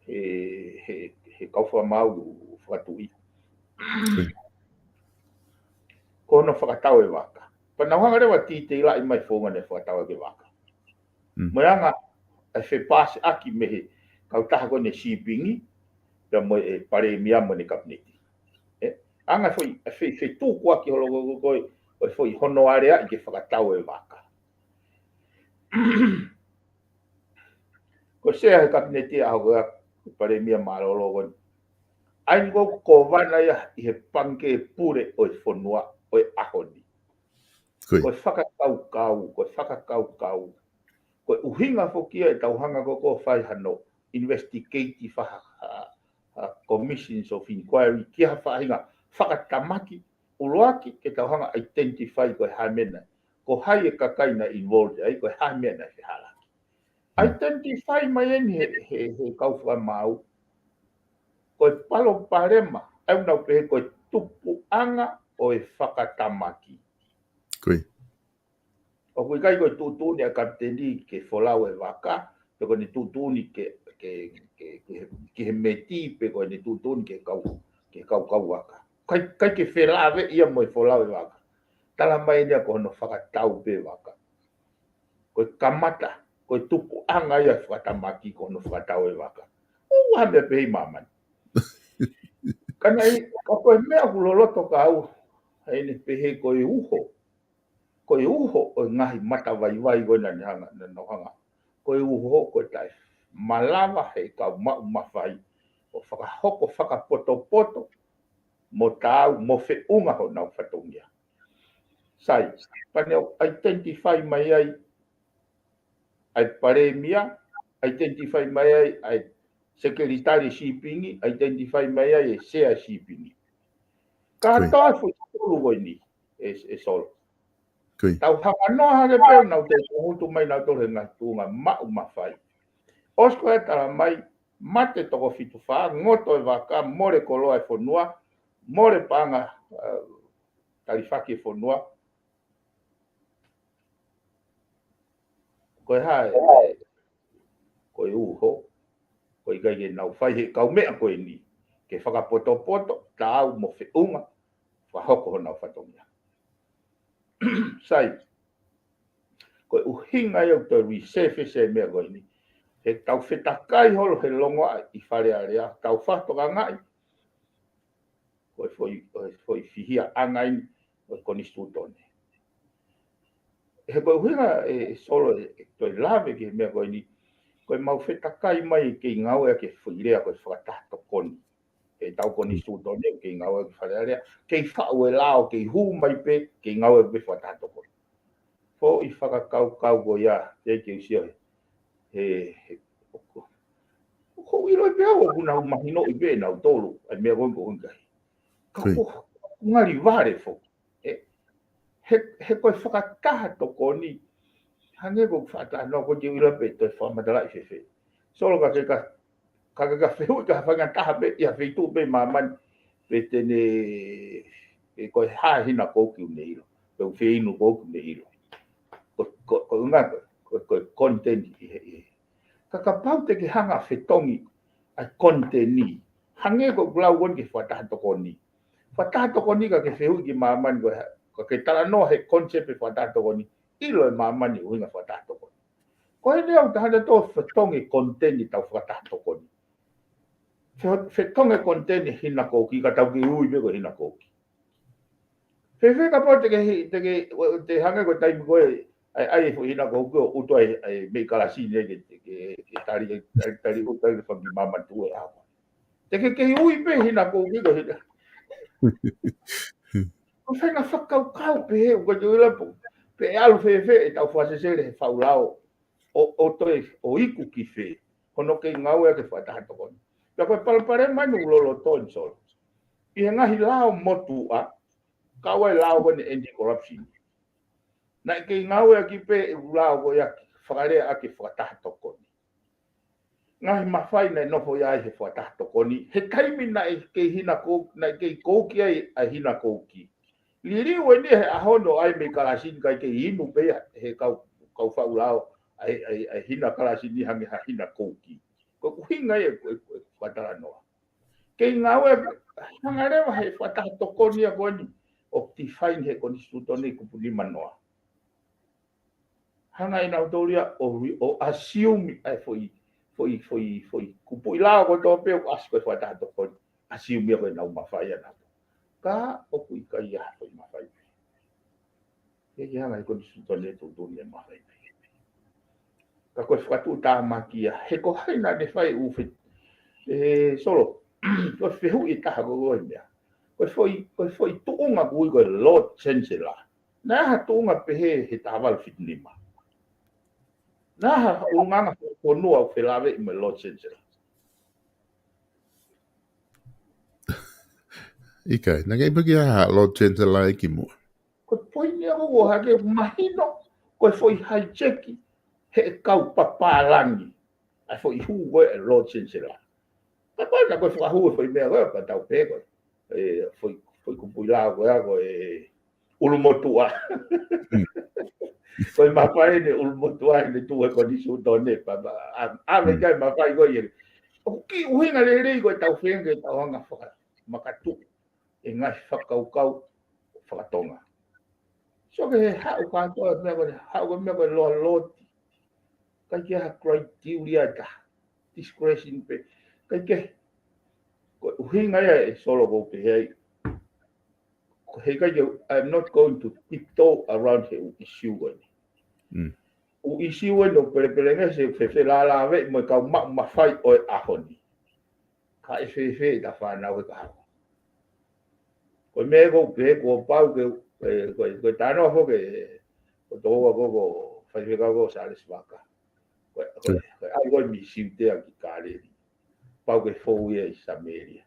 he, he, he kau fakamaau fakatuʻi. Ko hono fakatau e vaka. Pea nau hanga leva ʻo titeilaʻi mai founga naʻe fakatau ʻaki e vaka. Mo e anga e fepāsiʻaki mei he kautaha ko eni Sipingi, pea mo e palēmia mo ʻene kapineti. Ē, anga e foʻi, e fe, fetukuaki holo ko, ko, ko, ko e foʻi hono aleaʻi ke fakatau e vaka. Ko e sea he kapineti ʻaho ko ia, palēmia mālōlō ko eni. ʻA eni ko e kōvana ia ʻi he pangikē pule ʻo e fonua ʻo e ʻaho ni. Ko ia. Ko e fakakaukau, ko e fakakaukau. Ko e ʻuhinga foki ia ʻetau hanga ko ē ʻo fai hano investigate faka, ha, ha commissions of inquiry ki ha faʻahinga fakatamaki ʻuluaki ke tau hanga ʻo identify ko e hā e meʻa naʻe. Ko hai e kakai naʻe involved ai, ko e hā e meʻa naʻe fehālaaki. Identify mai eni he, he, he kau fakamaau. Ko e palopalema, ʻa ia ʻoku nau pehē ko e tupuʻanga ʻo e fakatamaki. Ko ia. ʻOku ʻikai ko e tuʻutuʻuni ʻa e kapiteni ke folau e vaka, pe ko ʻene tuʻutuʻuni ke, ke, ke, ke, ke he meti, pe ko ʻene tuʻutuʻuni ke kau, ke kau kau vaka. ʻIkai, ʻikai ke felāveʻi ia mo e folau e vaka. Tala mai eni ia ko hono fakatau pē vaka. Ko e kamata, ko e tupuʻanga ia fakatamaki ko hono fakatau e vaka. ʻOua ha meʻa pehē ʻi māmani. Ka naʻe, ka ko e meʻa ʻoku loloto kau, ʻa eni pehē ko e uho. Ko e uho ʻo e ngaahi matavaivai ko ē naʻa ne hanga, naʻa nau hanga. Ko e uho ko e taʻemalava he kau maʻu mafai ʻo fakahoko fakapotopoto mo taau mo feʻunga honau fatongia. Sai, pea ne identify mai ai ʻa e palēmia, identify mai ai ʻa e sekelitali Sipingi, identify mai ai e sea Sipingi. Kātoa e foʻi tolu ko eni, ʻe, ʻe Solo. Tau hanga noa hake pē ʻo nau toe tangutu mai nautolu he ngaahi tuʻunga maʻu mafai. ʻOsi ko ē tala mai, mate toko fitu fā, ngoto e vaka, mole koloa e fonua, mole paʻanga, ē, talifaki e fonua. Ko e hā e, ko e uho, ko e ʻikai ke nau fai he kau meʻa ko eni, ke fakapotopoto, taau mo feʻunga, fakahoko honau fatongia. Sai, ko e ʻuhinga ia ʻoku tau resurface e meʻa ko eni, he tau fetakai holo he longoaʻa ʻi Fale Alea, tau fakatokangaʻi, ko e foʻi, ko e foʻi fihiaʻanga eni ʻo e konisitūtone. He ko e ʻuhinga ē, ʻe Solo ē, ʻe toe lave ki he meʻa ko eni, ko e mau fetakai mai ke ngāueʻaki e foʻi lea ko e fakataha tokoni. ʻetau konisitūtone, kei ngāueʻaki Fale Alea, kei faʻu e lao, kei hū mai pē, kei ngāueʻaki pē fakataha tokoni. Foʻi fakakaukau ko ia, te ke usio he, he, he, ʻoku, ʻoku ou ʻilo pē au ʻoku nau mahinoʻi pē nautolu, ʻa e meʻa ko ē ko ē kai. Ka Kui. ʻoku, ʻoku ngali vale foki. He, he, he ko e fakataha tokoni, hangē ko e fakataha, no, ko e ʻilo pē toe fakamatalaʻi fēfē. Solo ka ke ka, ka ke ka fehuʻi ka ha faʻahinga taha pē, ʻi ha feituʻu pē māmani, pe te ne, pe ko e hā e hina kou ki ʻoku ne ʻilo, pe ʻoku feinu kou ki ʻoku ne ʻilo. Ko, ko, ko e ʻuhinga, ko, ko e content ʻi he, ʻi he. Ka kapau te ke hanga fetongi ʻa e content ni. Hangē ko ʻeku lau ko eni ki he fakataha tokoni. Fakataha tokoni ka ke fehuʻi ki māmani ko e hā, ka ke talanoa he concept e fakataha tokoni. ʻIlo e māmani ʻuhinga fakataha tokoni. Ko e lea ʻoku taha na tō fetongi content ʻetau fakataha tokoni. Fe-, fetongi content e hina kou ki ka tau ke ui pē ko e hina kou ki. Fēfē kapau te ke hi-, te ke, ʻo, te hangē ko e taimi ko ē, ʻai, ʻai e foʻi hina kou ki ʻo ʻutu ai, ʻai mei kalasi ne ke, ke, ke tali, ke tali, tali, ʻo tali fanga kiʻi māmani tuʻu e ako. Te ke kei ui pē hina kou ki ko hina. Ko e faʻahinga fakakaukau pē he, ʻoku ke ʻilo pē, pe ʻe ʻalu fēfē ʻetau fakasesele he faʻu lao, ʻo, ʻo toe, ʻo iku ki fē, hono kei ngāueʻaki e fakataha tokoni. Pea ko e palopalema ʻeni ʻoku loloto ʻeni Solo. ʻI he ngaahi lao motuʻa, kau ai e lao ko eni anti-corruption. Naʻe kei ngāueʻaki pē e lao ko ia ke fakalea ʻaki e fakataha tokoni. Ngaahi mafai naʻe nofo ia ai he fakataha tokoni. He taimi naʻe kei hina kou-, naʻe kei kou ki ai ʻa e hina kou ki. Liliu ʻeni he ʻaho ni ʻo ʻai mei kalasi ni kae kei inu pē ia he kau, kau faʻu lao ʻa e, ʻa e, ʻa e hina kalasi ni hangē ha hina kou ki. Ko e ʻuhinga ia ko e, ko e, ko e talanoa. Kei ngāue hanga leva he fakataha tokoni ia ko eni ʻo define he konisitūtone kupu nima noa. Hanga ʻe nautolu ia ʻo, ʻo assume ʻa e foʻi, foʻi, foʻi, foʻi kupuʻi lao kotoa pē ʻoku ʻasi ko e fakataha tokoni. Assume ia ko ʻenau mafai ʻanautolu. Ka ʻoku ʻikai ha foʻi mafai. He ke hanga ʻe he konisitūtone ʻo tuʻutuʻuni e mafai. Ka ko e fakatuʻutāmaki ia, he ko hai naʻa ne fai ʻū fe-, ʻe Solo, ko e fehuʻi ʻe taha ko e meʻa. Ko e foʻi, ko e foʻi tuʻunga ʻoku ui ko e Lord Chancellor. Naʻe ʻi ai ha tuʻunga pehē he taha valu fitu nima? Naʻe ʻi ai ha ʻulungaanga fonua ʻoku felāveʻi mo e Lord Chancellor? ʻIkai, naʻe ʻikai pē ke ʻi ai ha Lord Chancellor ia kimuʻa. Ko e poini ia ko ē ʻoku hake mahino, ko e foʻi hijack he kau papālangi. ʻA e foʻi hū ko ē e Lord Chancellor. Ka ko ena ko e fakahū e foʻi meʻa ko ē, pea tau pehē ko e, e, foʻi, foʻi kupuʻi lao ko ē, ko e ʻulumotuʻa. Mm. Ko e mafai ʻene ʻulumotuʻa, ʻene tuʻu he konisitūtone, pea, pea, ʻa, ʻa, ʻave Mm. ki ai e mafai ko ē. ʻOku kiʻi ʻuhinga lelei ko ʻetau feinga ke tau hanga faka-, makatuʻu e ngaahi fakakaukau fakatonga. So ke he haʻu kātoa e meʻa ko ē, haʻu ko e meʻa ko e loa loti. ʻIkai ke ʻi ai ha criteria ʻe taha. Discretion pē. ʻIkai ke. Ko e ʻuhinga ia ʻe Solo ʻoku ou pehē ai. Ko e ʻikai ke, I'm not going to tiptoe around he ʻū issue ko eni. Mm. ʻŪ issue eni ʻoku pelepelengesi se fefelālāveʻi mo e kau maʻu mafai ʻo e ʻaho ni. Ka ʻe fēfē ʻeta fānau he kahaʻu. Ko e meʻa ʻoku ou pehē kuo pau ke, e, ko e, ko e talanoa foki, ko e tokoua ko ē ko e faifekau ko ē Sālesi Vaka. Ko e, ko e, ko e ʻai ko ē misiu tea ki Kāleli. Pau ke fou ia ʻi Samēlia.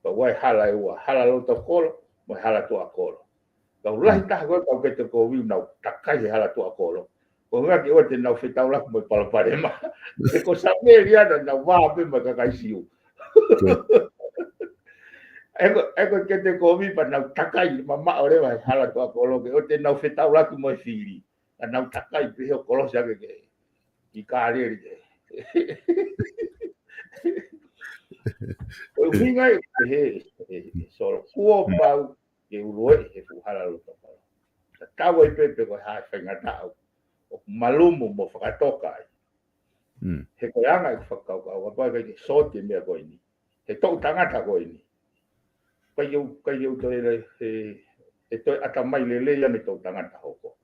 Pea ʻoku ʻi ai e hala ʻe ua, hala loto kolo, mo e hala tuʻa kolo. Kau lahi taha ko ē, kau kete kovi ʻoku nau takai he hala tuʻa kolo. Ko e ʻuhinga ke ʻoua te nau fetaulaki mo e palopalema. He ko Samēlia naʻa nau vā pē mo e kakai Siu. Sure. ʻE ko, ʻe ko e kete kovi pea nau takai mamaʻo leva he hala tuʻa kolo ke ʻoua te nau fetaulaki mo e fili. Ka nau takai pē he ʻo kolosi ake ke, ki Kāleli ke. Ko e ʻuhinga ia ʻe he, e, e Solo. Kuo pau ke ʻulueʻi he fuʻu hala loto kolo. Ka tau ai pē pe ko e hā e faingataʻa ʻoku malumu mo fakatoka ai. Mm. He ko e anga ʻeku fakakaukau, kapau ʻe ʻikai ke sōti e meʻa ko eni. He toʻu tangata ko eni. ʻIkai ke u, ʻikai ke u toe le-, he, he toe ʻatamai lelei ange toʻu tangata hoko.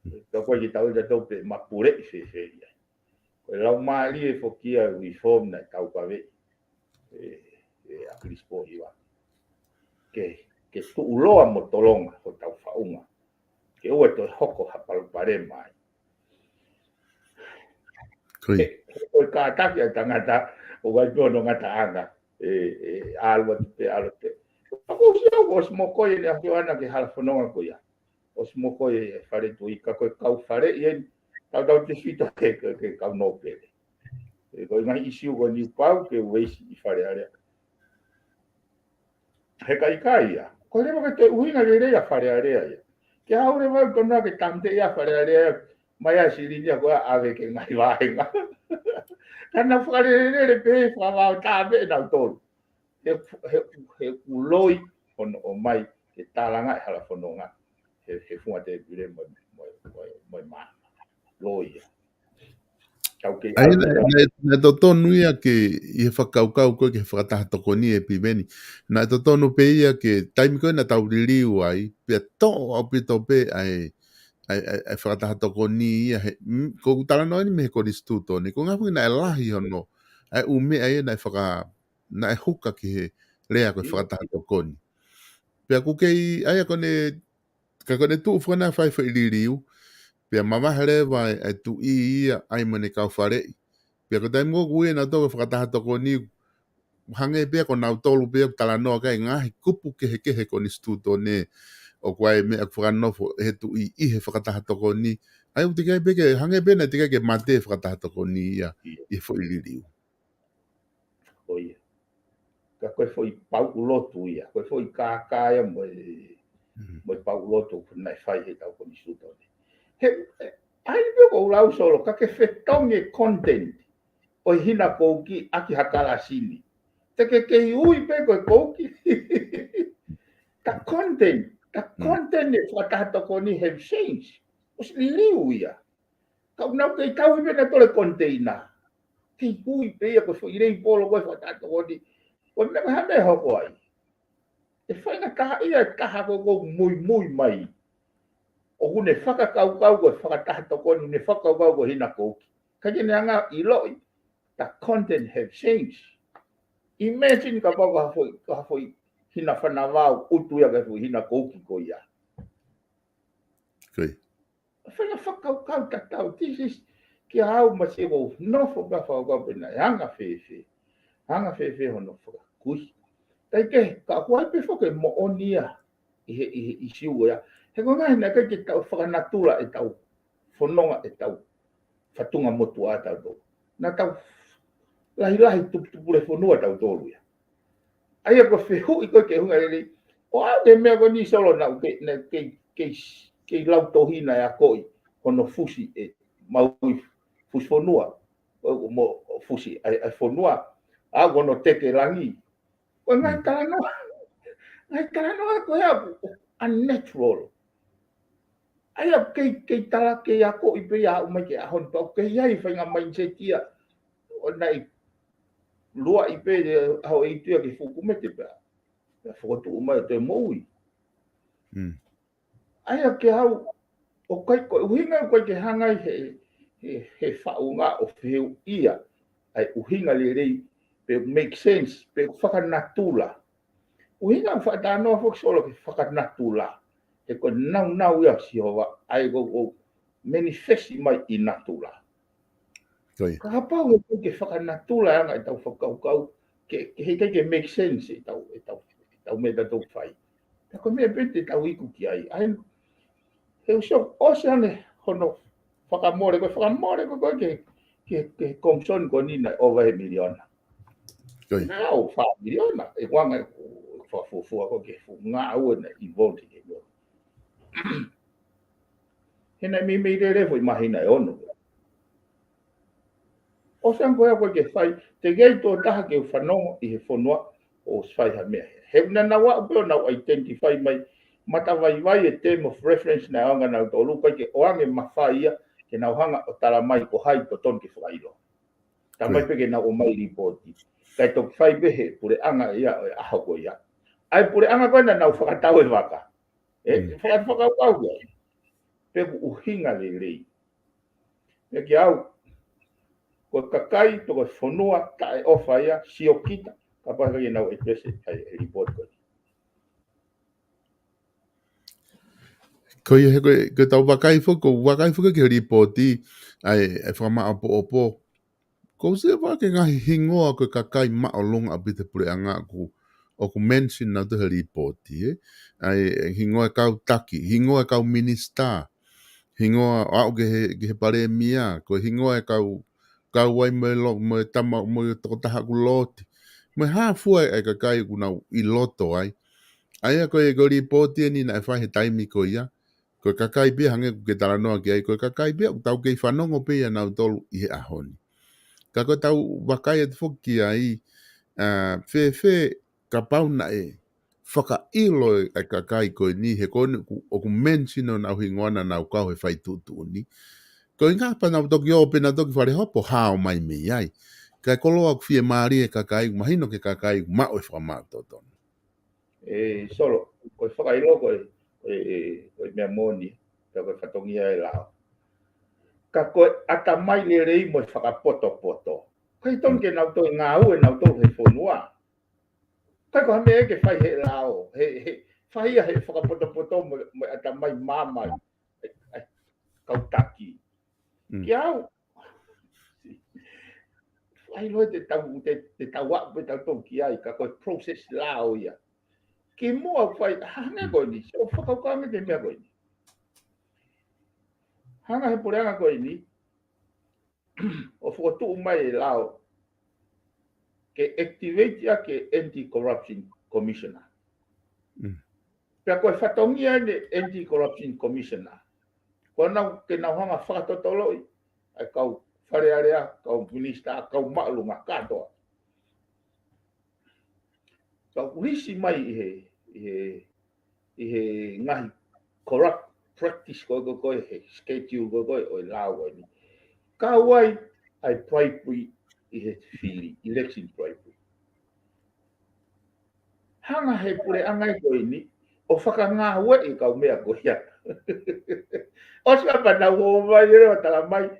Mm. Ka ko e ke tau ʻita tau pē mapuleʻi fēfē ia. Ko e laumālie foki ia e reform naʻe taukaveʻi. E, e, ʻAkilisi Pōhiva. Ke, ke tuʻuloa mo tolonga hotau faʻunga. Ke ʻoua toe hoko ha palopalema ai. Ko ia. He, he ko e kātaki ʻa e tangata, ʻoku ʻi ai pē hono ngataʻanga. ʻE, ʻe, ʻalu atu pē, ʻalu atu pē. Pea ko u sio, ʻosi mo ko ia ne ʻalu ʻana ki he hala fononga ko ia. ʻOsi mo ko ia he fale tuʻi, ka ko e kau faleʻi eni, tautautefito ki he, ki he, ki he kau nōpele. ʻE, ko e ngaahi ʻisiū ko eni pau ke ueisi ʻi Fale Alea. He ka ʻikai ia, ko e leva ke toe ʻuhinga lelei ʻa Fale Alea ia. Ke haʻu leva ʻo tonu ke tāmateʻi ʻa Fale Alea ia, mai ʻa e silini ia ko ia ʻave ki he ngaahi vāhenga. Ka nau fakalelelele pē, fakavao tāmateʻi nautolu. He, he, he ʻoku loi hono ʻomai ke tālanga e hala fononga. He, he funga tēpile mo, mo, mo, mo e māmā. Loi ia. Tau kei ʻAi, ʻalu naʻe, naʻe, naʻe totonu ia ke, ʻi he fakakaukau ko ē ki he fakataha tokoni ʻe Piveni. Naʻe totonu pē ia ke, taimi ko ē naʻa tau liliu ai, pea toʻo ʻaupito pē ʻa e, ʻa e, ʻa e, ʻa e fakataha tokoni ia, he, mm, ko ʻeku talanoa eni mei he konisitūtone, ko e ngaahi fuʻu naʻe lahi hono, ʻa e ʻū meʻa ia naʻe faka-, naʻe huka ki he lea ko e fakataha tokoni. Pea ʻoku kei, ʻa ia ko ʻene, ka ko ʻene tuʻu foki ʻo fai foʻi liliu, pea mavahe leva e, e tuʻi ia ʻai mo ʻene kau faleʻi. Pea ko e taimi ko ē ʻoku ui ʻenautolu ki he fakataha tokoni, hangē pē ia ko nautolu pē ia ʻoku talanoa ki ai e ngaahi kupu kehekehe konisitūtone, ʻoku ʻi ai e meʻa ʻoku fakanofo ʻe he tuʻi ʻi he fakataha tokoni. ʻA ia ʻoku teʻeki ai pē ke, hangē pē naʻe teʻeki ai ke mate e fakataha tokoni ia ʻi he foʻi liliu. Ko ia. Ka ko e foʻi pauʻu lotu ia, ko e foʻi kākā ia mo e, Mm. mo e pauʻu lotu ko ē naʻe fai he tau konisitūtone. He, he, ʻai pē ʻoku ou lau Solo, ka ke fetongi e content ʻo e hina kouki ʻaki ha kalasini. Te ke kei ui pē ko e kouki. Ka content, ka Mm. content e fakataha tokoni have changed. ʻOsi liliu ia. Ka ʻoku nau kei tauhi pē ʻenautolu e koniteina. Kei ui pē ia ko e foʻi lei polo ko e fakataha tokoni. Ko e meʻa ko e hā e meʻa ʻe hoko ai. ʻE faingataʻaʻia e taha ko ē ʻoku muimui mai. ʻOku ne fakakaukau ko e fakataha tokoni, ne fakakaukau ko e hina kouki. Ka ke ne hanga ʻo ʻiloʻi, the content have changed. Imagine kapau ko ha foʻi, ko ha foʻi hina fanavao, ʻutu ia ko e foʻi hina kouki ko ia. Ko ia. Fai ha fakakaukau tatau, this is, kia au masi ʻoku ou nofo pē ʻo fakakaukau pē naʻe anga fēfē. Anga fēfē hono fakakū. Kae kehe, ka ʻoku ʻi ai pē foki e moʻoni ia ʻi he, ʻi he ʻisiū ia. He ko e ngaahi naʻe ʻikai ke tau fakanatula ʻetau fononga ʻetau fatunga motuʻa ʻatautolu. Naʻa tau lahilahi tuputupulefonua tautolu ia. ʻA ia ko e fehuʻi ko ē ki he ʻuhinga lelei. ʻO aʻu ki he meʻa ko eni Solo naʻa ku kei, naʻa ku kei, kei, kei lau tohi naʻe akoʻi hono fusi ʻe Maui Fusifonua. ʻO, mo fusi ʻa e, ʻa e fonua. ʻA ko hono teke langi. Ko e ngaahi Mm. talanoa. Ngaahi talanoa ko ē ʻoku unnatural. ʻA ia kei, kei tala, kei akoʻi pē ia ʻo aʻu mai ki he ʻaho ni pea ʻoku kei ʻi ai e faʻahinga mindset ia. ʻO naʻe luaʻi pē ʻe he ʻaho ʻeiki ia ki he fuʻu kumete pea, pea fokotuʻu mai ʻo toe moʻui. Mm. ʻA ia ke au, ʻoku ʻikai ko e ʻuhinga ʻoku ʻikai ke hanga ai he, he, he faʻunga ʻo fehuʻia ʻa e ʻuhinga lelei, pe make sense, pe fakanatula. ʻUhinga ʻoku fakatalanoa foki Solo ki he fakanatula. He ko e naunau ia ʻo Sihova, ʻa ia ʻoku, ʻoku manifest mai ʻi natula. Ko ia. Ka kapau he ʻikai ke fakanatula e anga ʻetau fakakaukau, ke, ke heʻikai ke make sense ʻetau, ʻetau, ʻetau meʻa ʻoku tau fai. Ka ko e meʻa pē te tau iku ki ai. ʻA ia, he ʻoku sio, ʻosi ange hono fakamole, ko e fakamole ko ē ki he, ki he, ki he komisoni ko eni naʻe ʻova he miliona. Ko ia. Naʻe ʻo fā miliona, ʻe kuanga ʻe fakafuofua ko ē ki he fuʻu ngāue naʻe involve ki he miliona. He naʻe meimei lele foʻi māhina ʻe ono. ʻOsi ange ko ia ko ē ke fai, teʻeki ai tuʻo taha ke u fanongo ʻi he fonua ʻo fai ha meʻa. He naʻa nau aʻu pē ʻo nau identify mai, matavaivai e term of reference naʻe ʻoange ʻe nautolu, ʻikai ke ʻoange mafai ia, ke nau hanga ʻo tala mai ko hai totonu ke fakaʻilo. Tala mai Ko ia. pē ke nau ʻomai lipooti. Kae toki fai pē he puleʻanga ia ʻo e ʻaho ko ia. ʻA e puleʻanga ko ē naʻa nau fakatau e vaka. ʻE, Mm. faka-, fakakaukau ia. Pe ʻoku ʻuhinga lelei. Meʻa kia au, ko e kakai, pe ko e fonua taʻeʻofa ia, siokita, Kapau ʻe ʻikai ke nau address ʻe he, ʻe he lipooti ko eni. Ko ia he ko e, ko e tau vakai foki, ko e vakai foki ki he lipooti, ʻa e, ʻa e fakamāʻopoʻopo. Ko se vake ngaahi hingoa ko e kakai māʻolunga ʻaupito he puleʻanga ʻoku, ʻoku mention nautolu he lipooti, ē. ʻA e, ʻa e hingoa e kau taki, hingoa e kau minisitā, hingoa ʻo aʻu ki he, ki he palēmia, ko e hingoa e kau, kau ai mo e lo-, mo e tama, mo e tokotaha ʻoku loti. Mo e hā fua e, e kakai ʻoku nau ʻi loto ai. ʻA ia ko e, ko e lipooti eni naʻe fai he taimi ko ia. Ko e kakai pē ia hangē ko e talanoa ki ai, ko e kakai pē ia ʻoku tau kei fanongo pē ia nautolu ʻi he ʻaho ni. Ka ko e tau vakai atu foki ki ai, ʻa, fēfē kapau naʻe fakaʻilo e, e kakai ko eni, he ko eni ʻoku, ʻoku mention ʻo nau hingoa naʻa nau kau he fai tuʻutuʻuni. Ko e ʻuhinga pea nau toki ō pē nau toki fale hopo hao mai mei ai. Ka e koloa ʻoku fiemālie e kakai, mahino ki he kakai, maʻu e fakamāʻopoʻopo totonu. ʻE Solo, ko e fakaʻilo ko e, ko e, ko e meʻa moʻoni, pea ko e fatongia e lao. Ka ko e ʻatamai lelei mo e fakapotopoto. ʻIkai tonu ke nau toe ngāue nautolu he fonua. ʻIkai ko ha meʻa ke fai he lao, he, he, fai ia he fakapotopoto mo, mo e ʻatamai māmani. ʻAi, ʻai, kau taki. Mm. Ki au, ʻai loa te tau, te, te tau aʻu pē tautolu ki ai, ka ko e process lao ia. Kimuʻa fai, hangē ko eni, se ʻo fakakaukau ange ki he meʻa ko eni. Hanga he puleʻanga ko eni, ʻo fokotuʻu mai e lao, ke activate ʻaki e Anti-Corruption Commissioner. Mm. Pea ko e fatongia eni e Anti-Corruption Commissioner. Ko ʻenau, ke nau hanga fakatotoloʻi, ʻa e kau Fale Alea, kau minisitā, kau māʻolunga kātoa. Kau ʻuhisi mai ʻi he, ʻi he, ʻi he ngaahi corrupt practice ko e, ko e, ko e, he schedule ko e, ko e, ʻo e lao ko eni. Kau ai, ʻa e bribery ʻi he fili, election bribery. Hanga he puleʻanga ko eni, ʻo fakangāueʻi kau meʻa ko ia. ʻOsi ka pea nau ō mai ʻo tala mai,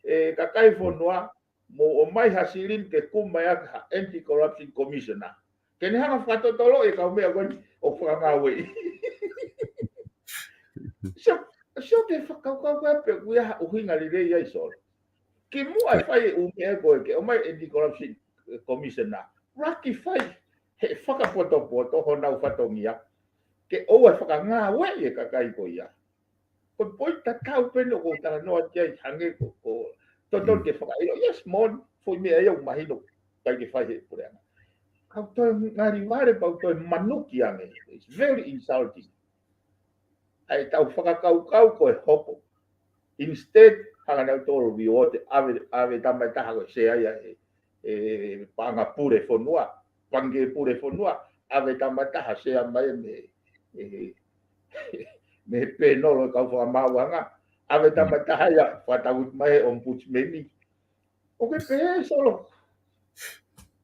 ʻe kakai fonua, mou ō mai ha silini ke kumi mai ʻaki ha Anti-Corruption Commissioner. Ke ne hanga fakatotoloʻi e kau meʻa ko eni ʻoku fakangāueʻi. So, so ke fakakaukau ko e pe ʻoku ʻi ai ha ʻuhinga lelei ai Solo. Kimuʻa e fai e ʻū meʻa ko e ke ō mai Anti-Corruption Commissioner. Laki fai he fakapotopoto honau fatongia. Ke ʻoua ʻe fakangāueʻi e kakai ko ia. Ko e poini tatau pē eni ʻoku ou talanoa ki ai hangē ko, ko totonu ke fakaʻilo. Yes, moʻoni, foʻi meʻa ia ʻoku mahino, ʻikai ke fai he puleʻanga. Kau toe ngali vale, pau toe manuki ange. It's very insulting. ʻAi tau fakakaukau ko e hopo. Instead, hanga nautolu ʻo ʻave, ʻave tama ʻe taha ko e sea ia he, he paʻanga pule fonua, Pangikē Pule Fonua, ʻave tama ʻe taha sea mai mei he, he, mei he pēnolo e kau fakamaauʻanga, ʻave tama ʻe taha ia, fakatau mai he ombudsman. ʻOku ke pehē Solo.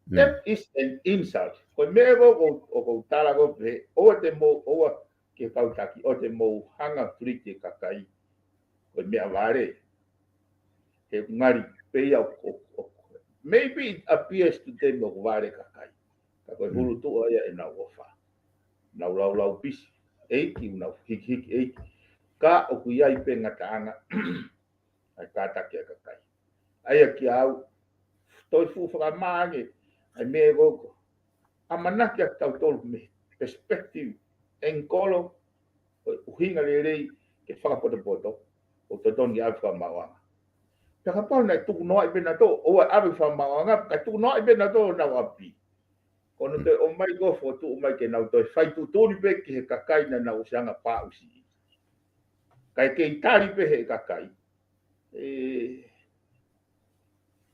Mm. That is an insult. Ko e meʻa ko, ko, ko, ko tala ko pehē, ʻoua te mou, ʻoua ke kau taki, ʻoua te mou hanga treat e kakai ko e meʻa vale. He ngali pē ia ʻo, ʻo, ʻo, maybe it appears to them ʻoku vale kakai. Ka ko e hulu tuʻa ia ʻenau ʻofa. Nau laulau pisi. ʻEiki, nau hikihiki ʻEiki. Ka ʻoku ʻi ai pē ngataʻanga ʻa e kātaki ʻa e kakai. ʻA ia kia au, toe fuʻu fakamā ange, ʻa e meʻa ko ko. ʻAmanaki ʻa tautolu mei he perspective, angle, ʻo e ʻuhinga lelei ke fakapotopoto, ʻoku totonu ke ʻave fakamaauʻanga. Pea kapau naʻe tukunoaʻi pē nautolu, ʻoua ʻave fakamaauʻanga, kae tukunoaʻi pē nautolu honau ʻapi. Ko hono toe ō mai ko e fokotuʻu mai ke nau toe fai tuʻutuʻuni pē ki he kakai naʻa nau ʻosi hanga paʻusi. Kae kei tali pē he kakai. ʻE,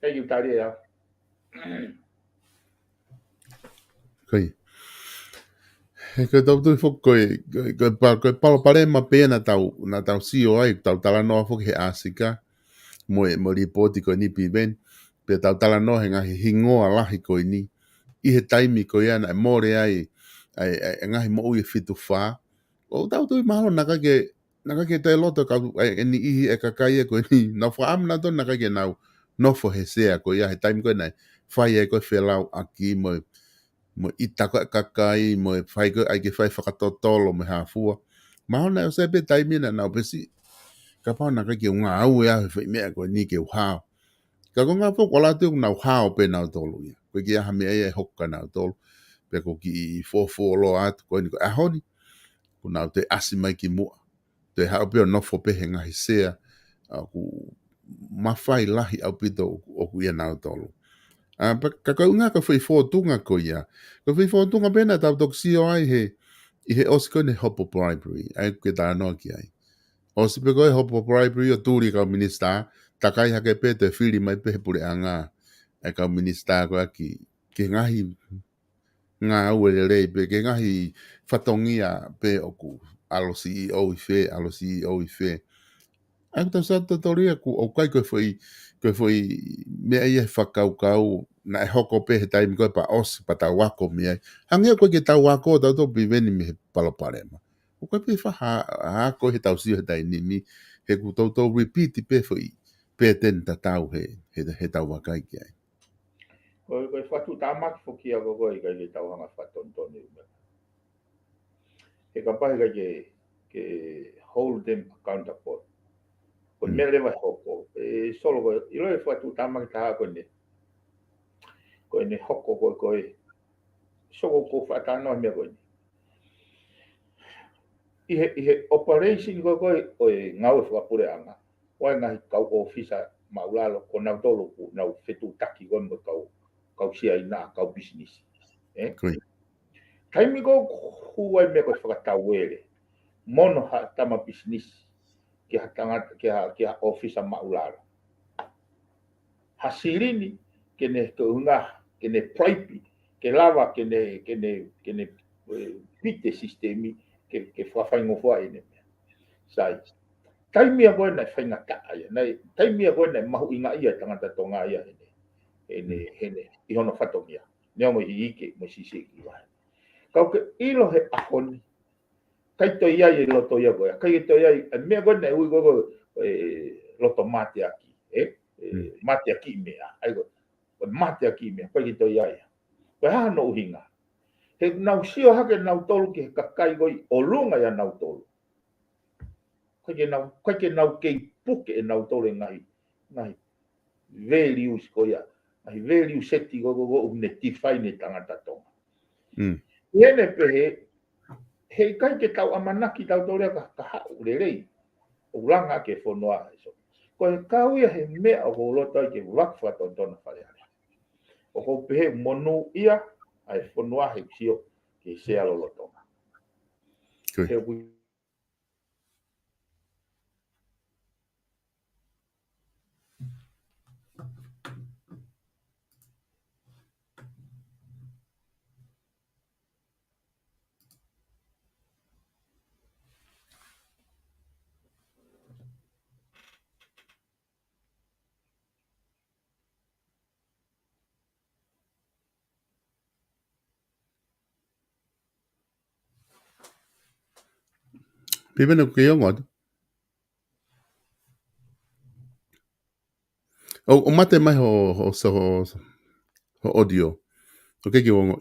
kei u tali ʻe au. Ko ia. He ko e tau tui foki ko e, ko e, ko e pa-, ko e palopalema pē naʻa tau, naʻa tau sio ai, tau talanoa foki he ʻAsika, mo e, mo e lipooti ko eni Piveni, pea tau talanoa he ngaahi hingoa lahi ko eni, ʻi he taimi ko ia naʻe mole ai, ʻa e, ʻa e, ʻa e ngaahi moʻui ʻe fitu fā. ʻOku tau tui mahalo naʻe ʻikai ke, naʻe ʻikai ke toe loto kau, ʻa e, ʻe niʻihi e kakai ē ko eni, nau fakaʻamu nautolu naʻe ʻikai ke nau nofo he sea ko ia, he taimi ko ē naʻe fai ai ko e felauʻaki mo e, mo e ʻita ko ē ʻa e kakai, mo e fai ko ē ʻai ke fai fakatotolo mo e hā fua. Mahalo naʻe ʻosi pē taimi naʻa nau pehē siʻi, kapau naʻe ʻikai ke u ngāue au he foʻi meʻa ko eni ke u hao. Ka ko e ngaahi foʻi kuo ʻalu atu ʻoku nau hao pē nautolu ia. Ko e ʻikai ha meʻa ia ʻe hoko kia nautolu. Pea ko e kiʻi fuofua loa atu ko eni ko e ʻaho ni. Kuo nau toe ʻasi mai ki muʻa. Toe haʻu pē ʻo nofo pē he ngaahi sea, ʻoku mafai lahi ʻaupito ʻoku, ʻoku ʻia nautolu. ʻA, pea ka ko e ʻuhinga ko e foʻi fōtunga ko ia. Ko e foʻi fōtunga pē naʻa tau toki sio ai he, ʻi he ʻosi ko eni hopo bribery. ʻA ia ʻoku ke talanoa ki ai. ʻOsi pē ko ē hopo bribery ʻo tuli kau minisitā, takai hake pē toe fili mai pē he puleʻanga. ʻA e kau minisitā ko ē ki, ki he ngaahi ngāue lelei pē, ki he ngaahi fatongia pē ʻoku ʻalu C E O ʻi fē, ʻalu C E O ʻi fē. ʻA ia ʻoku tau sio atu tautolu ia ʻoku, ʻoku ʻikai ko e foʻi, ko e foʻi meʻa ia he fakakaukau, naʻe hoko pē he taimi ko ē pea ʻosi pea tau ako mei ai. Hangē ʻoku ʻikai ke tau ako tautolu Piveni mei he palopalema. ʻOku ʻikai pē faʻa ako he tau sio he taimi ni, he ʻoku toutou repeat pē foʻi, pē teni tatau he, he, he tau vakai ki ai. Ko e, ko e fakatuʻutāmaki foki ia ko ē ʻikai ke tau hanga fakatonutonu ia. He kapau he ʻikai ke, ke hold them accountable. Ko e Mm. meʻa leva ʻe hoko. ʻE Solo ko e, ʻilo e fakatuʻutāmaki taha ko eni. Ko eni hoko ko ē, ko ē. Solo ko e fakatātā meʻa ko eni. ʻI he, ʻi he operation ko ē, ko ē, ʻo e ngāue fakapuleʻanga. ʻO e ngaahi kau ʻōfisa maʻulalo, ko nautolu ʻoku nau fetuʻutaki ko ē mo e kau, kau Siaina, kau pisinisi. ʻE? Ko ia. Taimi ko ē ʻoku hū ai meʻa ko e fakatauele, mo hono haʻu ha tama pisinisi, ki ha tangata, ki ha, ki ha ʻōfisa maʻulalo. Ha silini, ke ne, ko e ʻuhinga, ke ne bribe, ke lava, ke ne, ke ne, ke ne, ʻe, pite sisitemi, ke, ke fakafaingofua ʻene meʻa. Sai. Taimi ia ko ē naʻe faingataʻa ia, naʻe, taimi ia ko ē naʻe mahuʻinga ia e tangata Tonga ia heʻene, heʻene, Mm. heʻene, ʻi hono fatongia. Neongo ʻi he ʻikai, mo e siʻisiʻi vahe. Ka ʻoku ke ʻilo he ʻaho ni, ʻikai toe ʻi ai e loto ia ko ē, ʻikai ke toe ʻi ai, e meʻa ko ē naʻe ui ko ē, ʻe, loto mateaki, ʻe, ʻe, Mm. mateaki meʻa, ʻa ia ko ē, ko e mateaki meʻa, ʻikai ke toe ʻi ai. Ko e hā hono ʻuhinga? He nau sio hake nautolu ki he kakai ko ē ʻi ʻolunga ʻia nautolu. ʻIkai ke nau, ʻikai ke nau kei puke ʻe nautolu e ngaahi, ngaahi values ko ia, ngaahi value set ko ē, ko ē, ko ē ʻoku ne define e tangata Tonga. Mm. ʻI heʻene pehē, he ʻikai ke tau ʻamanaki tautolu ia ka, ka haʻu lelei, ʻo langa ki he fonua ʻa e Solo. Ko e kau ia he meʻa ʻoku ou loto ai ke u laka fakatonutonu Fale Alea. ʻOku ou pehē monūʻia ʻa e fonua he sio ki he sea lolotonga. Ko ia. He ʻoku Piveni, ʻoku ke ongo atu? ʻO, ʻo mate mai ho, ho, ho, ho, ho audio. ʻOku ke ongo.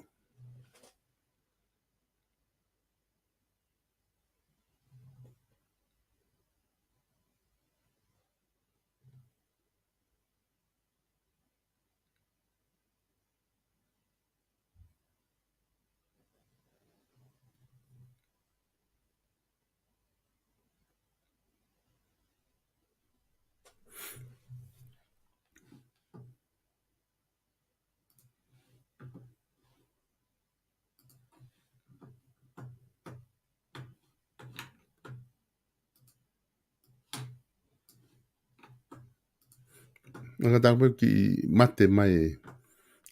Ngata pē kiʻi mate mai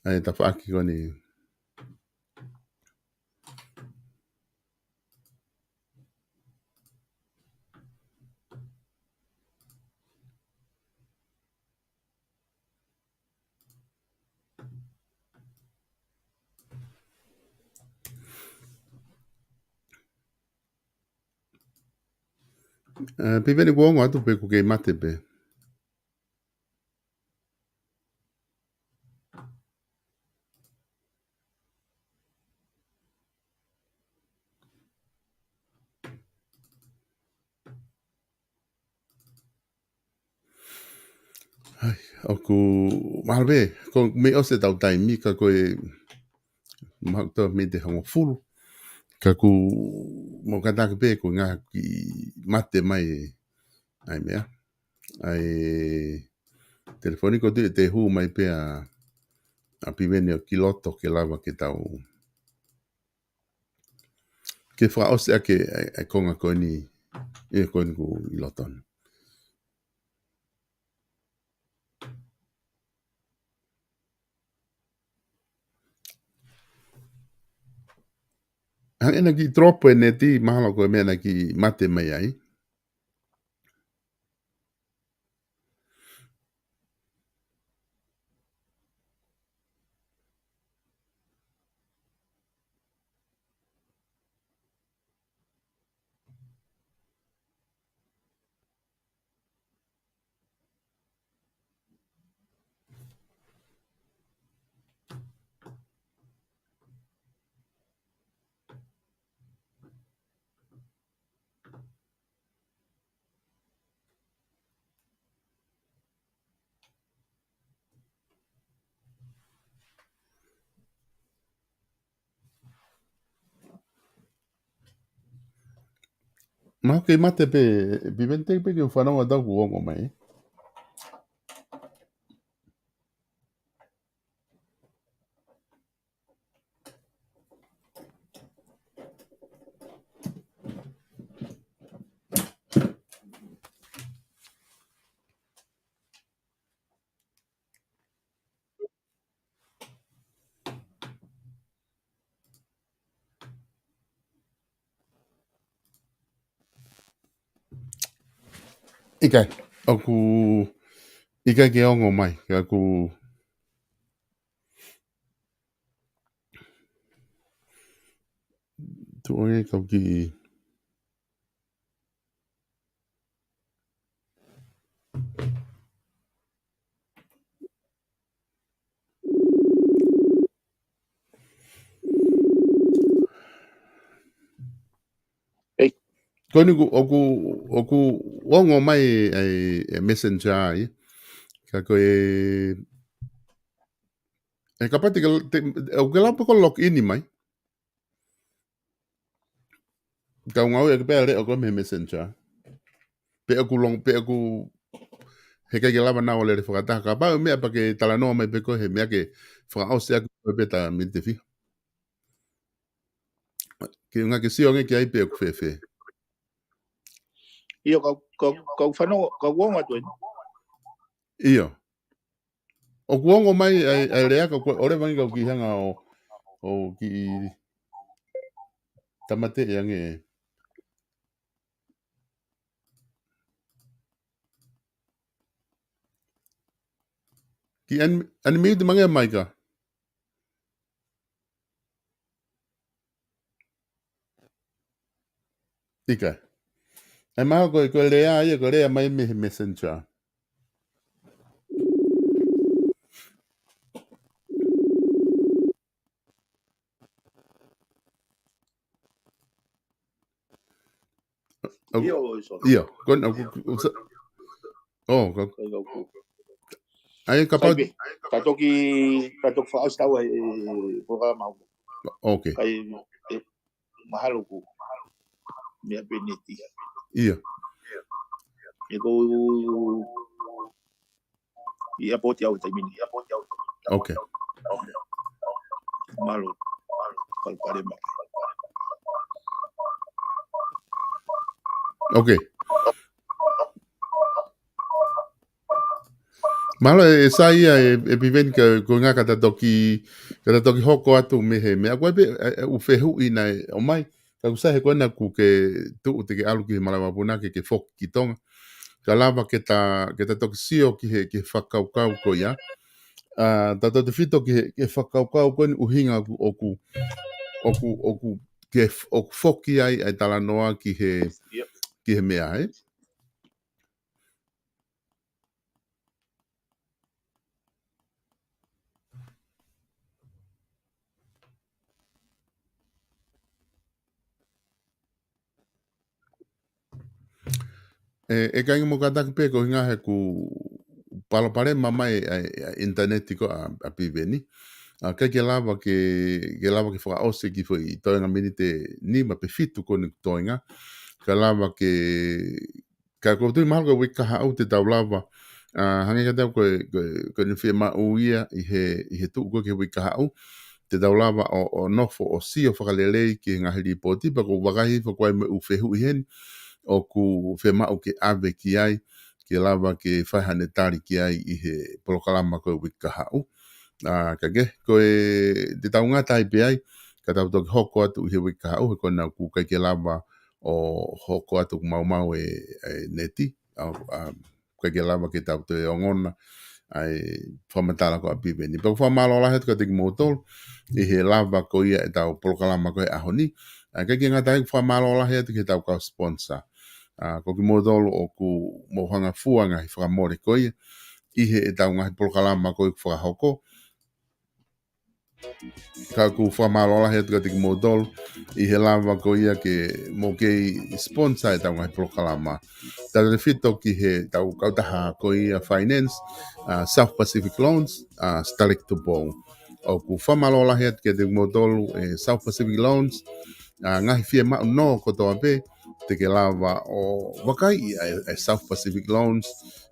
ʻa e tafaʻaki ko eni. ʻE, Piveni, kuo ongo atu pe kuo ke mate pē? Hai, ʻoku mahalo pē, ko e meʻa ʻosi ʻetau taimi, ka ko e mahalo tō mei he hongofulu. Ka ʻoku mou kātaki pē ko e ngaahi kiʻi mate mai ʻa e meʻa. ʻA e telefoni ko ē te hū mai pē ʻa, ʻa Piveni ʻo ki loto ke lava ke tau ke fakaʻosi ʻaki ʻa e, ʻa e konga ko eni, ʻa e ko eni ʻoku ʻi loto ni. Hangē naʻe kiʻi drop e neti, mahalo ko e meʻa naʻe kiʻi mate mai ai. Mahalo kei mate pē, Piveni, teʻeki pē ke u fanongo atu ʻoku ongo mai. ʻIkai, ʻoku, ʻikai ke ongo mai, ka ʻoku tuʻu ange kau kiʻi Ei. Ko eni ʻoku, ʻoku, ʻoku ongo mai e, e Messenger ai. Ka ko e, e kapau te ke, te, ʻoku ke lava pē ko e log in mai. Ka u ngāueʻaki pē ʻa e leʻo ko ē mei he Messenger. Pe ʻoku long, pe ʻoku heʻikai ke lava naua ʻo lele fakataha. Kapau ʻe meʻa pea ke talanoa mai pē ko e he meʻa ke fakaʻosi ʻaki ko e pē ta miniti fiha. Ke ngā ke sio ange ki ai pe ʻoku fēfē. ʻIo, kau, kau, kau fanongo, kau ongo atu eni. ʻIo. ʻOku ongo mai ʻa e, ʻa e lea ka ko e ʻoua leva ange kau kiʻi hanga ʻo, ʻo kiʻi tāmateʻi ange. Kiʻi un-, unmute mai ange Maika. ʻIkai. ʻE mahalo ko e, ko e lea ia, ko e lea mai mei he Messenger. ʻIo, ʻio, ko ena, ʻio. ʻO, ka, ʻio, ʻio. ʻAi, kapau. Sai pē, ka toki, ka toki fakaʻosi ʻetau, e, e, polokalama. Ok. Kae, e, mahalo ko e meʻa pē neti. ʻIo. ʻE ko ʻi ʻapoʻoti au he taimi ni. Ok. Mālō. Kau kale ma. Ok. Mālō e, e sai ia e, e Piveni ka, ko e ʻuhinga ka ta toki, ka ta toki hoko atu mei he meʻa ko ē pē, e, e, ʻū fehuʻi naʻe ʻomai. Ka ʻoku sai he ko ena ʻoku ke tuʻu te ke ʻalu ki he malava puna ke, ke foki ki Tonga. Ka lava ke ta, ke ta toki sio ki he, ki he fakakaukau ko ia. ʻA, tautautefito ki he, ki he fakakaukau ko eni ʻuhinga ʻoku, ʻoku, ʻoku, ʻoku ke f-, ʻoku foki ai ʻa e talanoa ki he, ʻIo. Ki he meʻa, ē? ʻE, ʻe kāinga mou kātaki pē ko e ʻuhinga he ʻoku palopalema mai ʻa e, ʻa e ʻinitaneti ko ē ʻa, ʻa Piveni. ʻA, ʻikai ke lava ke, ke lava ke fakaʻosi ki he foʻi toenga miniti ʻe nima pe fitu ko eni ʻoku toenga. Ka lava ke, ka ʻoku ou tui mahalo ko e uike kahaʻu te tau lava, ʻa, hangē kiate au ko e, ko e, ko ʻene fiemaʻu ia ʻi he, ʻi he tuʻu ko ē ki he uike kahaʻu, te tau lava ʻo, ʻo nofo ʻo sio fakalelei ki he ngaahi lipooti, pea ʻoku ou vakai hifo ko e ʻai mo e ʻū fehuʻi heni ʻoku fiemaʻu ke ʻave ki ai, ke lava ke fai haʻane tali ki ai ʻi he polokalama ko e uike kahaʻu. ʻA, ka ke, ko e, te tau ngata ai pē ai, ka tau toki hoko atu ʻi he uike kahaʻu, he ko ena ʻoku ʻikai ke lava ʻo hoko atu ʻoku maumau e, e neti, ʻa, ʻa, ʻikai ke lava ke tau toe ongona ʻa e fakamatala ko ē ʻa Piveni. Pea ʻoku ou fakamālō lahi atu kiate kimoutolu ʻi he lava ko ia ʻetau polokalama ko ē he ʻaho ni. ʻA, ʻikai ke ngata ai, ʻoku ou fakamālō lahi atu ki heʻetau kau sponsor. ʻA, ko kimoutolu ʻoku mou hanga ʻo fua e ngaahi fakamole ko ia ʻi heʻetau ngaahi polokalama ko ē ʻoku fakahoko. Ka ʻoku ou fakamālō lahi atu kiate kimoutolu ʻi he lava ko ia ke mou kei sponsor ʻetau ngaahi polokalama. Tautefito ki heʻetau kautaha ko ia finance, ʻa, South Pacific Loans, ʻa, Stalek Tupou. ʻOku ou fakamālō lahi atu kiate kimoutolu, e, South Pacific Loans, ʻa, ngaahi fiemaʻu nō kotoa pē, te ke lava ʻo vakaiʻi ʻa e, e South Pacific Loans,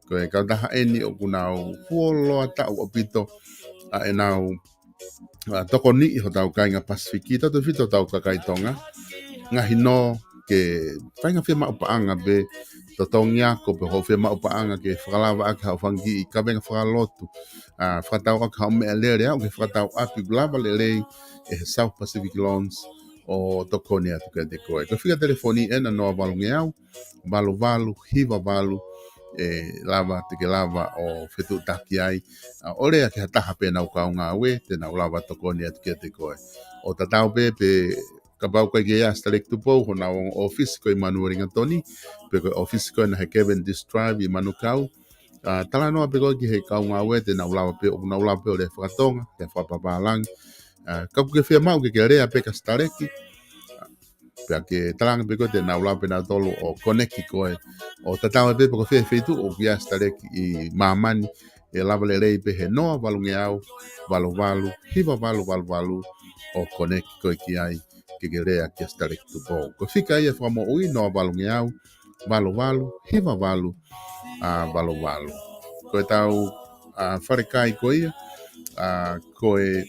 ko e kautaha eni ʻoku nau fuoloa taʻu ʻaupito ʻa ʻenau, ʻa, tokoniʻi hotau kāinga Pasifiki, tautefito hotau kakai Tonga, ngaahi nō ke fai ha ngaahi fiemaʻu paʻanga pē, totongi ako pe ko e fiemaʻu paʻanga ke fakalava ʻaki haʻo fanga kiʻi kavenga fakalotu, ʻa, fakatau ʻaki haʻo meʻalele, aʻu ki he fakatau ʻapi, ʻoku lava lelei ʻe he South Pacific Loans ʻo tokoni atu kiate koe. Ko e fika telefoni ena noa valungeau, valu valu, hiva valu, ʻe lava, te ke lava ʻo fetuʻutaki ai, ʻa, ʻo lea ki ha taha pē ʻenau kau ngāue, te nau lava tokoni atu kiate koe. ʻO tatau pē, pe kapau ʻoku ʻikai ke ʻi ai ʻa Stalek Tupou, honau ongo ʻōfisi ko ē ʻi Manurelingatoni, pe ko e ʻōfisi ko ena he Cavendish Drive ʻi Manukau, ʻa, talanoa pē koe ki he kau ngāue, te nau lava pē, ʻoku nau lava pē ʻo lea faka-Tonga, lea fakapapālangi. ʻA, ka ʻoku ke fiemaʻu ke ke lea pē kia Staleki, ʻa, pea ke talaange pē koe, te nau lava pē nautolu ʻo connect koe. ʻO tatau ai pē pe ko fē feituʻu ʻoku ʻi ai ʻa Staleki ʻi māmani, ʻe lava lelei pē he noa valungeau, valu valu, hiva valu valu valu, ʻo connect koe ki ai, ke ke lea kia Staleki Tupou. Ko e fika ia fakamoʻui, noa valungeau, valu valu, hiva valu, ʻa, valu valu. Ko ʻetau, ʻa, falekai ko ia, ʻa, ko e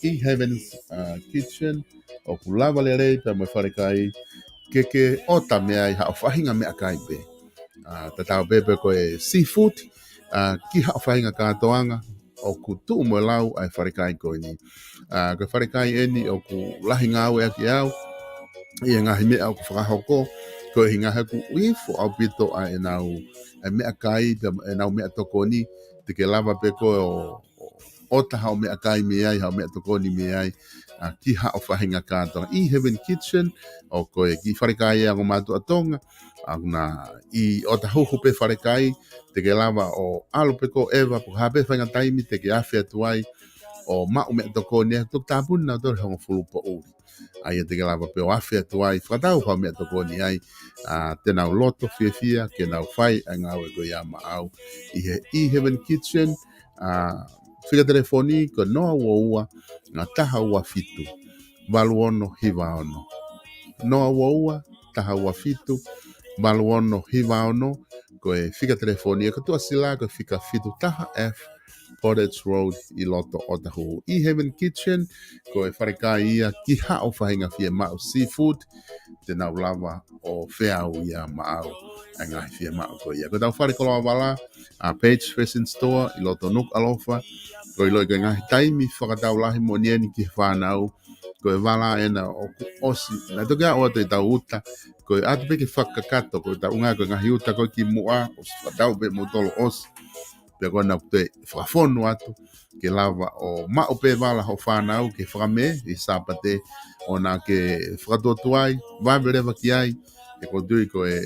E Heavens, ʻa, Kitchen, ʻoku lava lelei pē mo e falekai ke ke ʻota mei ai haʻo faʻahinga meʻakai pē. ʻA, tatau pē pe ko e seafood, ʻa, ki haʻo faʻahinga kātoanga, ʻoku tuʻu mo e lau ʻa e falekai ko eni. ʻA, ko e falekai eni ʻoku lahi ngāueʻaki ʻe au ʻi he ngaahi meʻa ʻoku fakahoko, ko e ʻuhinga he ʻoku ifo ʻaupito ʻa ʻenau, ʻa e meʻakai, pea ʻenau meʻatokoni, te ke lava pē koe ʻo, ʻo ʻota haʻo meʻakai mei ai, haʻo meʻatokoni mei ai, ʻa, ki haʻo faʻahinga kātoanga. E Heaven Kitchen, ʻoku ko e kiʻi falekai ia ʻa e ongo mātuʻa Tonga, ʻa, ʻoku nau ʻi ʻOtahuhu pē falekai, te ke lava ʻo ʻalu pē koe ʻo ʻeva, pe ko e hā pē faʻahinga taimi te ke afe atu ai ʻo maʻu meʻatokoni, ʻe toki tāpuni nautolu he hongofulu poʻuli. ʻA ia te ke lava pē ʻo afe atu ai, fakatau haʻo meʻatokoni ai, ʻa, te nau loto fiefia ke nau fai ʻa e ngāue ko ia maʻau ʻi he E Heaven Kitchen. ʻA, fika telefoni ko e noa ua ua, ʻa, taha ua fitu, valu ono hiva ono. Noa ua ua, taha ua fitu, valu ono hiva ono, ko e fika telefoni. ʻA e kātoa sila ko e fika fitu taha F Portage Road ʻi loto ʻOtahuhu. E Heaven Kitchen, ko e falekai ia ki haʻo faʻahinga fiemaʻu seafood, te nau lava ʻo feau ia maʻau ʻa e ngaahi fiemaʻu ko ia. Ko ʻetau fale koloa vala, ʻa, Page Fashion Store ʻi loto Nukuʻalofa, ko e ʻiloʻi ko e ngaahi taimi fakatau lahi moʻoni eni ki he fānau, ko e vala ena ʻoku ʻosi, naʻe toki aʻu atu ʻetau uta, ko e ʻatu pē ke fakakakato, ko ʻetau ngaahi, ko e ngaahi uta ko ē kimuʻa, ʻosi fakatau pē moutolu ʻosi. Pea ko ena ʻoku toe fakafonu atu, ke lava ʻo maʻu pē vala hoʻo fānau ke fakamē ʻi Sāpate, ʻo na ke fakatuotuai, vave leva ki ai, he ʻoku ou tui ko e,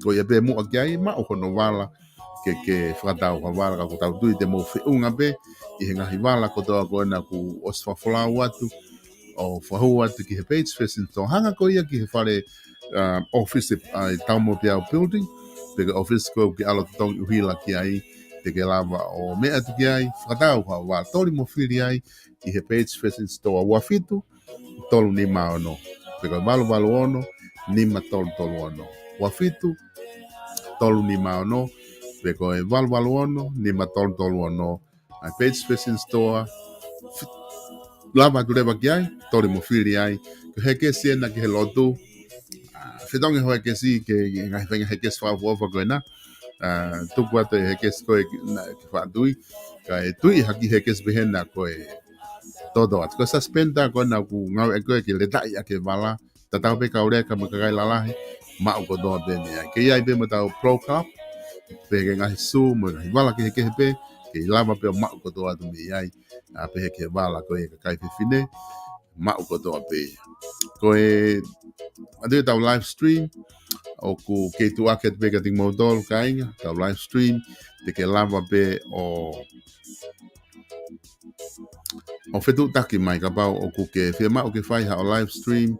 ko ia pē muʻa ki ai, maʻu hono vala, ke, ke fakatau ha vala, ka ʻoku tau tui te mou feʻunga pē ʻi he ngaahi vala kotoa ko ena kuo ʻosi fakafolau atu, ʻo fakahū atu ki he Page Fashion Store. Hanga ko ia ki he fale, ʻa, ʻōfisi, ʻa, ʻi Taumoepeau Building, pe ko e ʻōfisi ko ē ʻoku ke ʻalu ʻo totongi ʻuhila ki ai, te ke lava ʻo meʻa atu ki ai, fakatau ha vala, toli mo fili ai ʻi he Page Fashion Store, ua fitu tolu nima ono, pe ko e valu valu ono nima tolu tolu ono. Ua fitu tolu nima ono, pe ko e valu valu ono nima tolu tolu ono. ʻA e Page Fashion Store, fi-, lava atu leva ki ai, toli mo fili ai. Ko e hekesi ena ki he lotu. ʻA, fetongi ho hekesi ki he ngaahi faʻahinga hekesi fakaʻofoʻofa ko ena. ʻA, tuku atu e hekesi ko ē ki, na, ki faʻa tui. Kae tui ha kiʻi hekesi pehē na ko e toto atu. Ko e suspender ko ena ʻoku ngāueʻaki ko ē ke letaʻi ʻaki e vala. Tatau pē kau leka mo e kakai lalahi, maʻu kotoa pē mei ai. Ke ʻi ai pē mo ʻetau Pro Club, pehē ki he ngaahi sū, mo e ngaahi vala kehekehe pē, ke lava pē ʻo maʻu kotoa atu mei ai, ʻa, pehē ki he vala ko ē ʻa e kakai fefine, maʻu kotoa pē ia. Ko e, ʻa ʻetau live stream, ʻoku kei tuʻu ake pē kiate kimoutolu kāinga, ʻetau live stream, te ke lava pē ʻo ʻo fetuʻutaki mai kapau ʻoku ke fiemaʻu ke fai haʻo live stream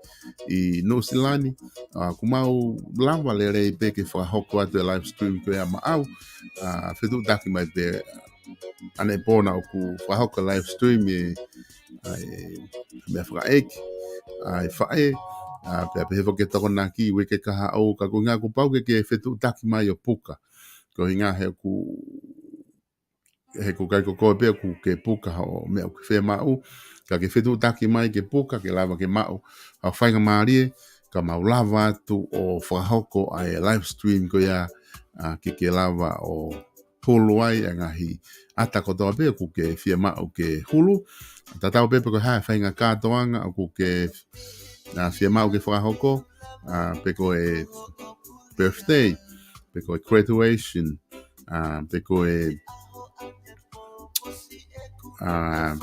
ʻi Nuʻusila ni, ʻa, ʻoku mau lava lelei pē ke fakahoko atu e live stream ko ia maʻau, ʻa, fetuʻutaki mai pē ʻanepō na ʻoku fakahoko live stream ʻi, ʻa, e meʻa fakaʻeiki, ʻa, e faʻē, ʻa, pea pehē foki ki he Tokonaki, Uike Kahaʻu, ka ko e ʻuhinga kuo pau ke ke fetuʻutaki mai ʻo puka. Ko e ʻuhinga he ʻoku he ʻoku ʻikai ko koe pē ʻoku ke puka hoʻo meʻa ʻoku ke fiemaʻu, ka ke fetuʻutaki mai ke puka, ke lava ke maʻu haʻo faingamālie, ka mau lava atu ʻo fakahoko ʻa e live stream ko ia, ʻa, ke ke lava ʻo hulu ai ʻa e ngaahi ʻata kotoa pē ʻoku ke fiemaʻu ke hulu. Tatau pē pe ko e hā e faʻahinga kātoanga ʻoku ke, ʻa, fiemaʻu ke fakahoko, ʻa, pe ko e birthday, pe ko e graduation, ʻa, pe ko e, ʻa,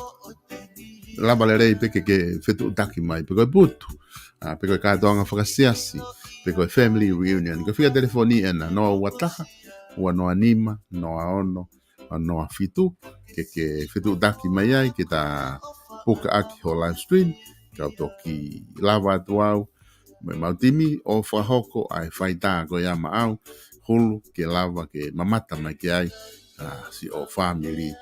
lava lelei pē ke ke fetuʻutaki mai, pe ko e putu, ʻa, pe ko e kātoanga fakasiasi, pe ko e family reunion. Ko e fika telefoni ena, noa ua taha, ua noa nima, noa ono, ʻa, noa fitu, ke ke fetuʻutaki mai ai, ke ta puka ʻaki ho live stream, kau toki lava atu au, mo ʻemau timi ʻo fakahoko ʻa e faitā ko ia maʻau, hulu ke lava ke mamata mai ki ai, ʻa, siʻo fāmili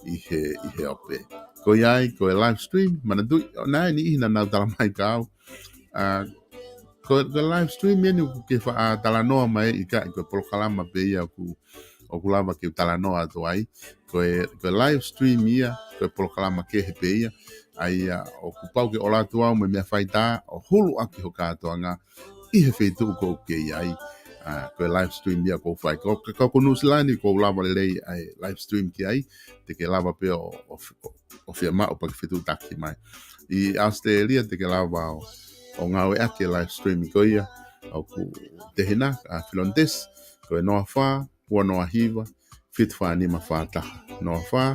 ʻi he, ʻi he ope. Ko ia ai, ko e live stream, manatuʻi, ʻo nai ni ʻi he naʻa nau tala mai kia au. ʻA, ko, ko e live stream eni ʻoku ke faʻa talanoa mai ʻikai ko e polokalama pē ia ʻoku, ʻoku lava ke u talanoa atu ai. Ko e, ko e live stream ia, ko e polokalama kehe pē ia. ʻA ia ʻoku pau ke ʻoatu au mo e meʻa faitā, ʻo hulu ʻaki ho kātoanga ʻi he feituʻu ʻoku ke ʻi ai. ʻA, ko e live stream ia ʻoku ou fai. Ko, ko, ko Nuʻusila ni ʻoku ou lava lelei ʻa e live stream ki ai, te ke lava pē ʻo, ʻo, ʻo fiemaʻu pea ke fetuʻutaki mai. ʻI ʻAositelēlia te ke lava ʻo, ʻo ngāueʻaki e live stream ko ia, ʻoku tehina, ʻa, Filonitesi, ko e noa fā, ua noa hiva, fitu fā nima fā taha. Noa fā,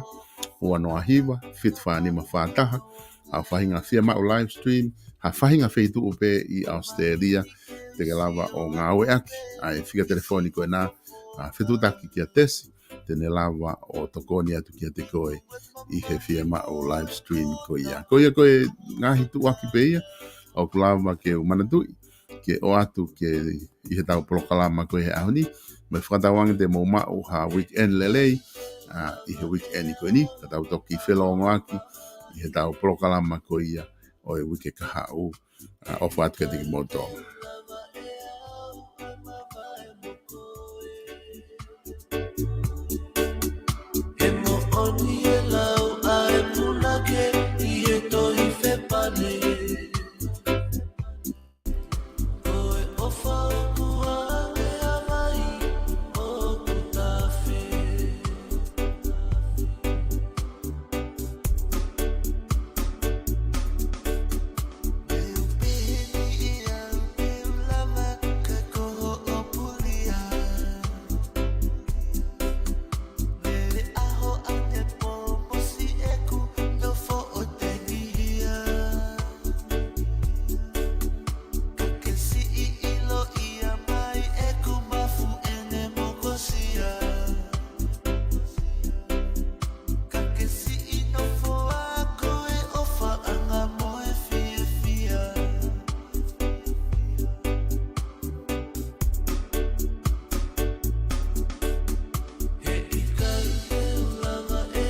ua noa hiva, fitu fā nima fā taha. ʻA e faʻahinga fiemaʻu live stream, ha faʻahinga feituʻu pē ʻi ʻAositelēlia, te ke lava ʻo ngāueʻaki ʻa e fika telefoni ko ena, ʻa, fetuʻutaki kia Tesi, te ne lava ʻo tokoni atu kiate koe ʻi he fiemaʻu live stream ko ia. Ko ia ko e ngaahi tuʻuaki pē ia, ʻoku lava ke u manatuʻi, ke ʻoatu ke ʻi heʻetau polokalama ko ē he ʻaho ni, mo e fakatauange te mou maʻu ha weekend lelei, ʻa, ʻi he weekend ko eni, ka tau toki felōngoaki ʻi heʻetau polokalama ko ia ʻo e uike kahaʻu, ʻa, ʻofa atu kiate kimoutolu.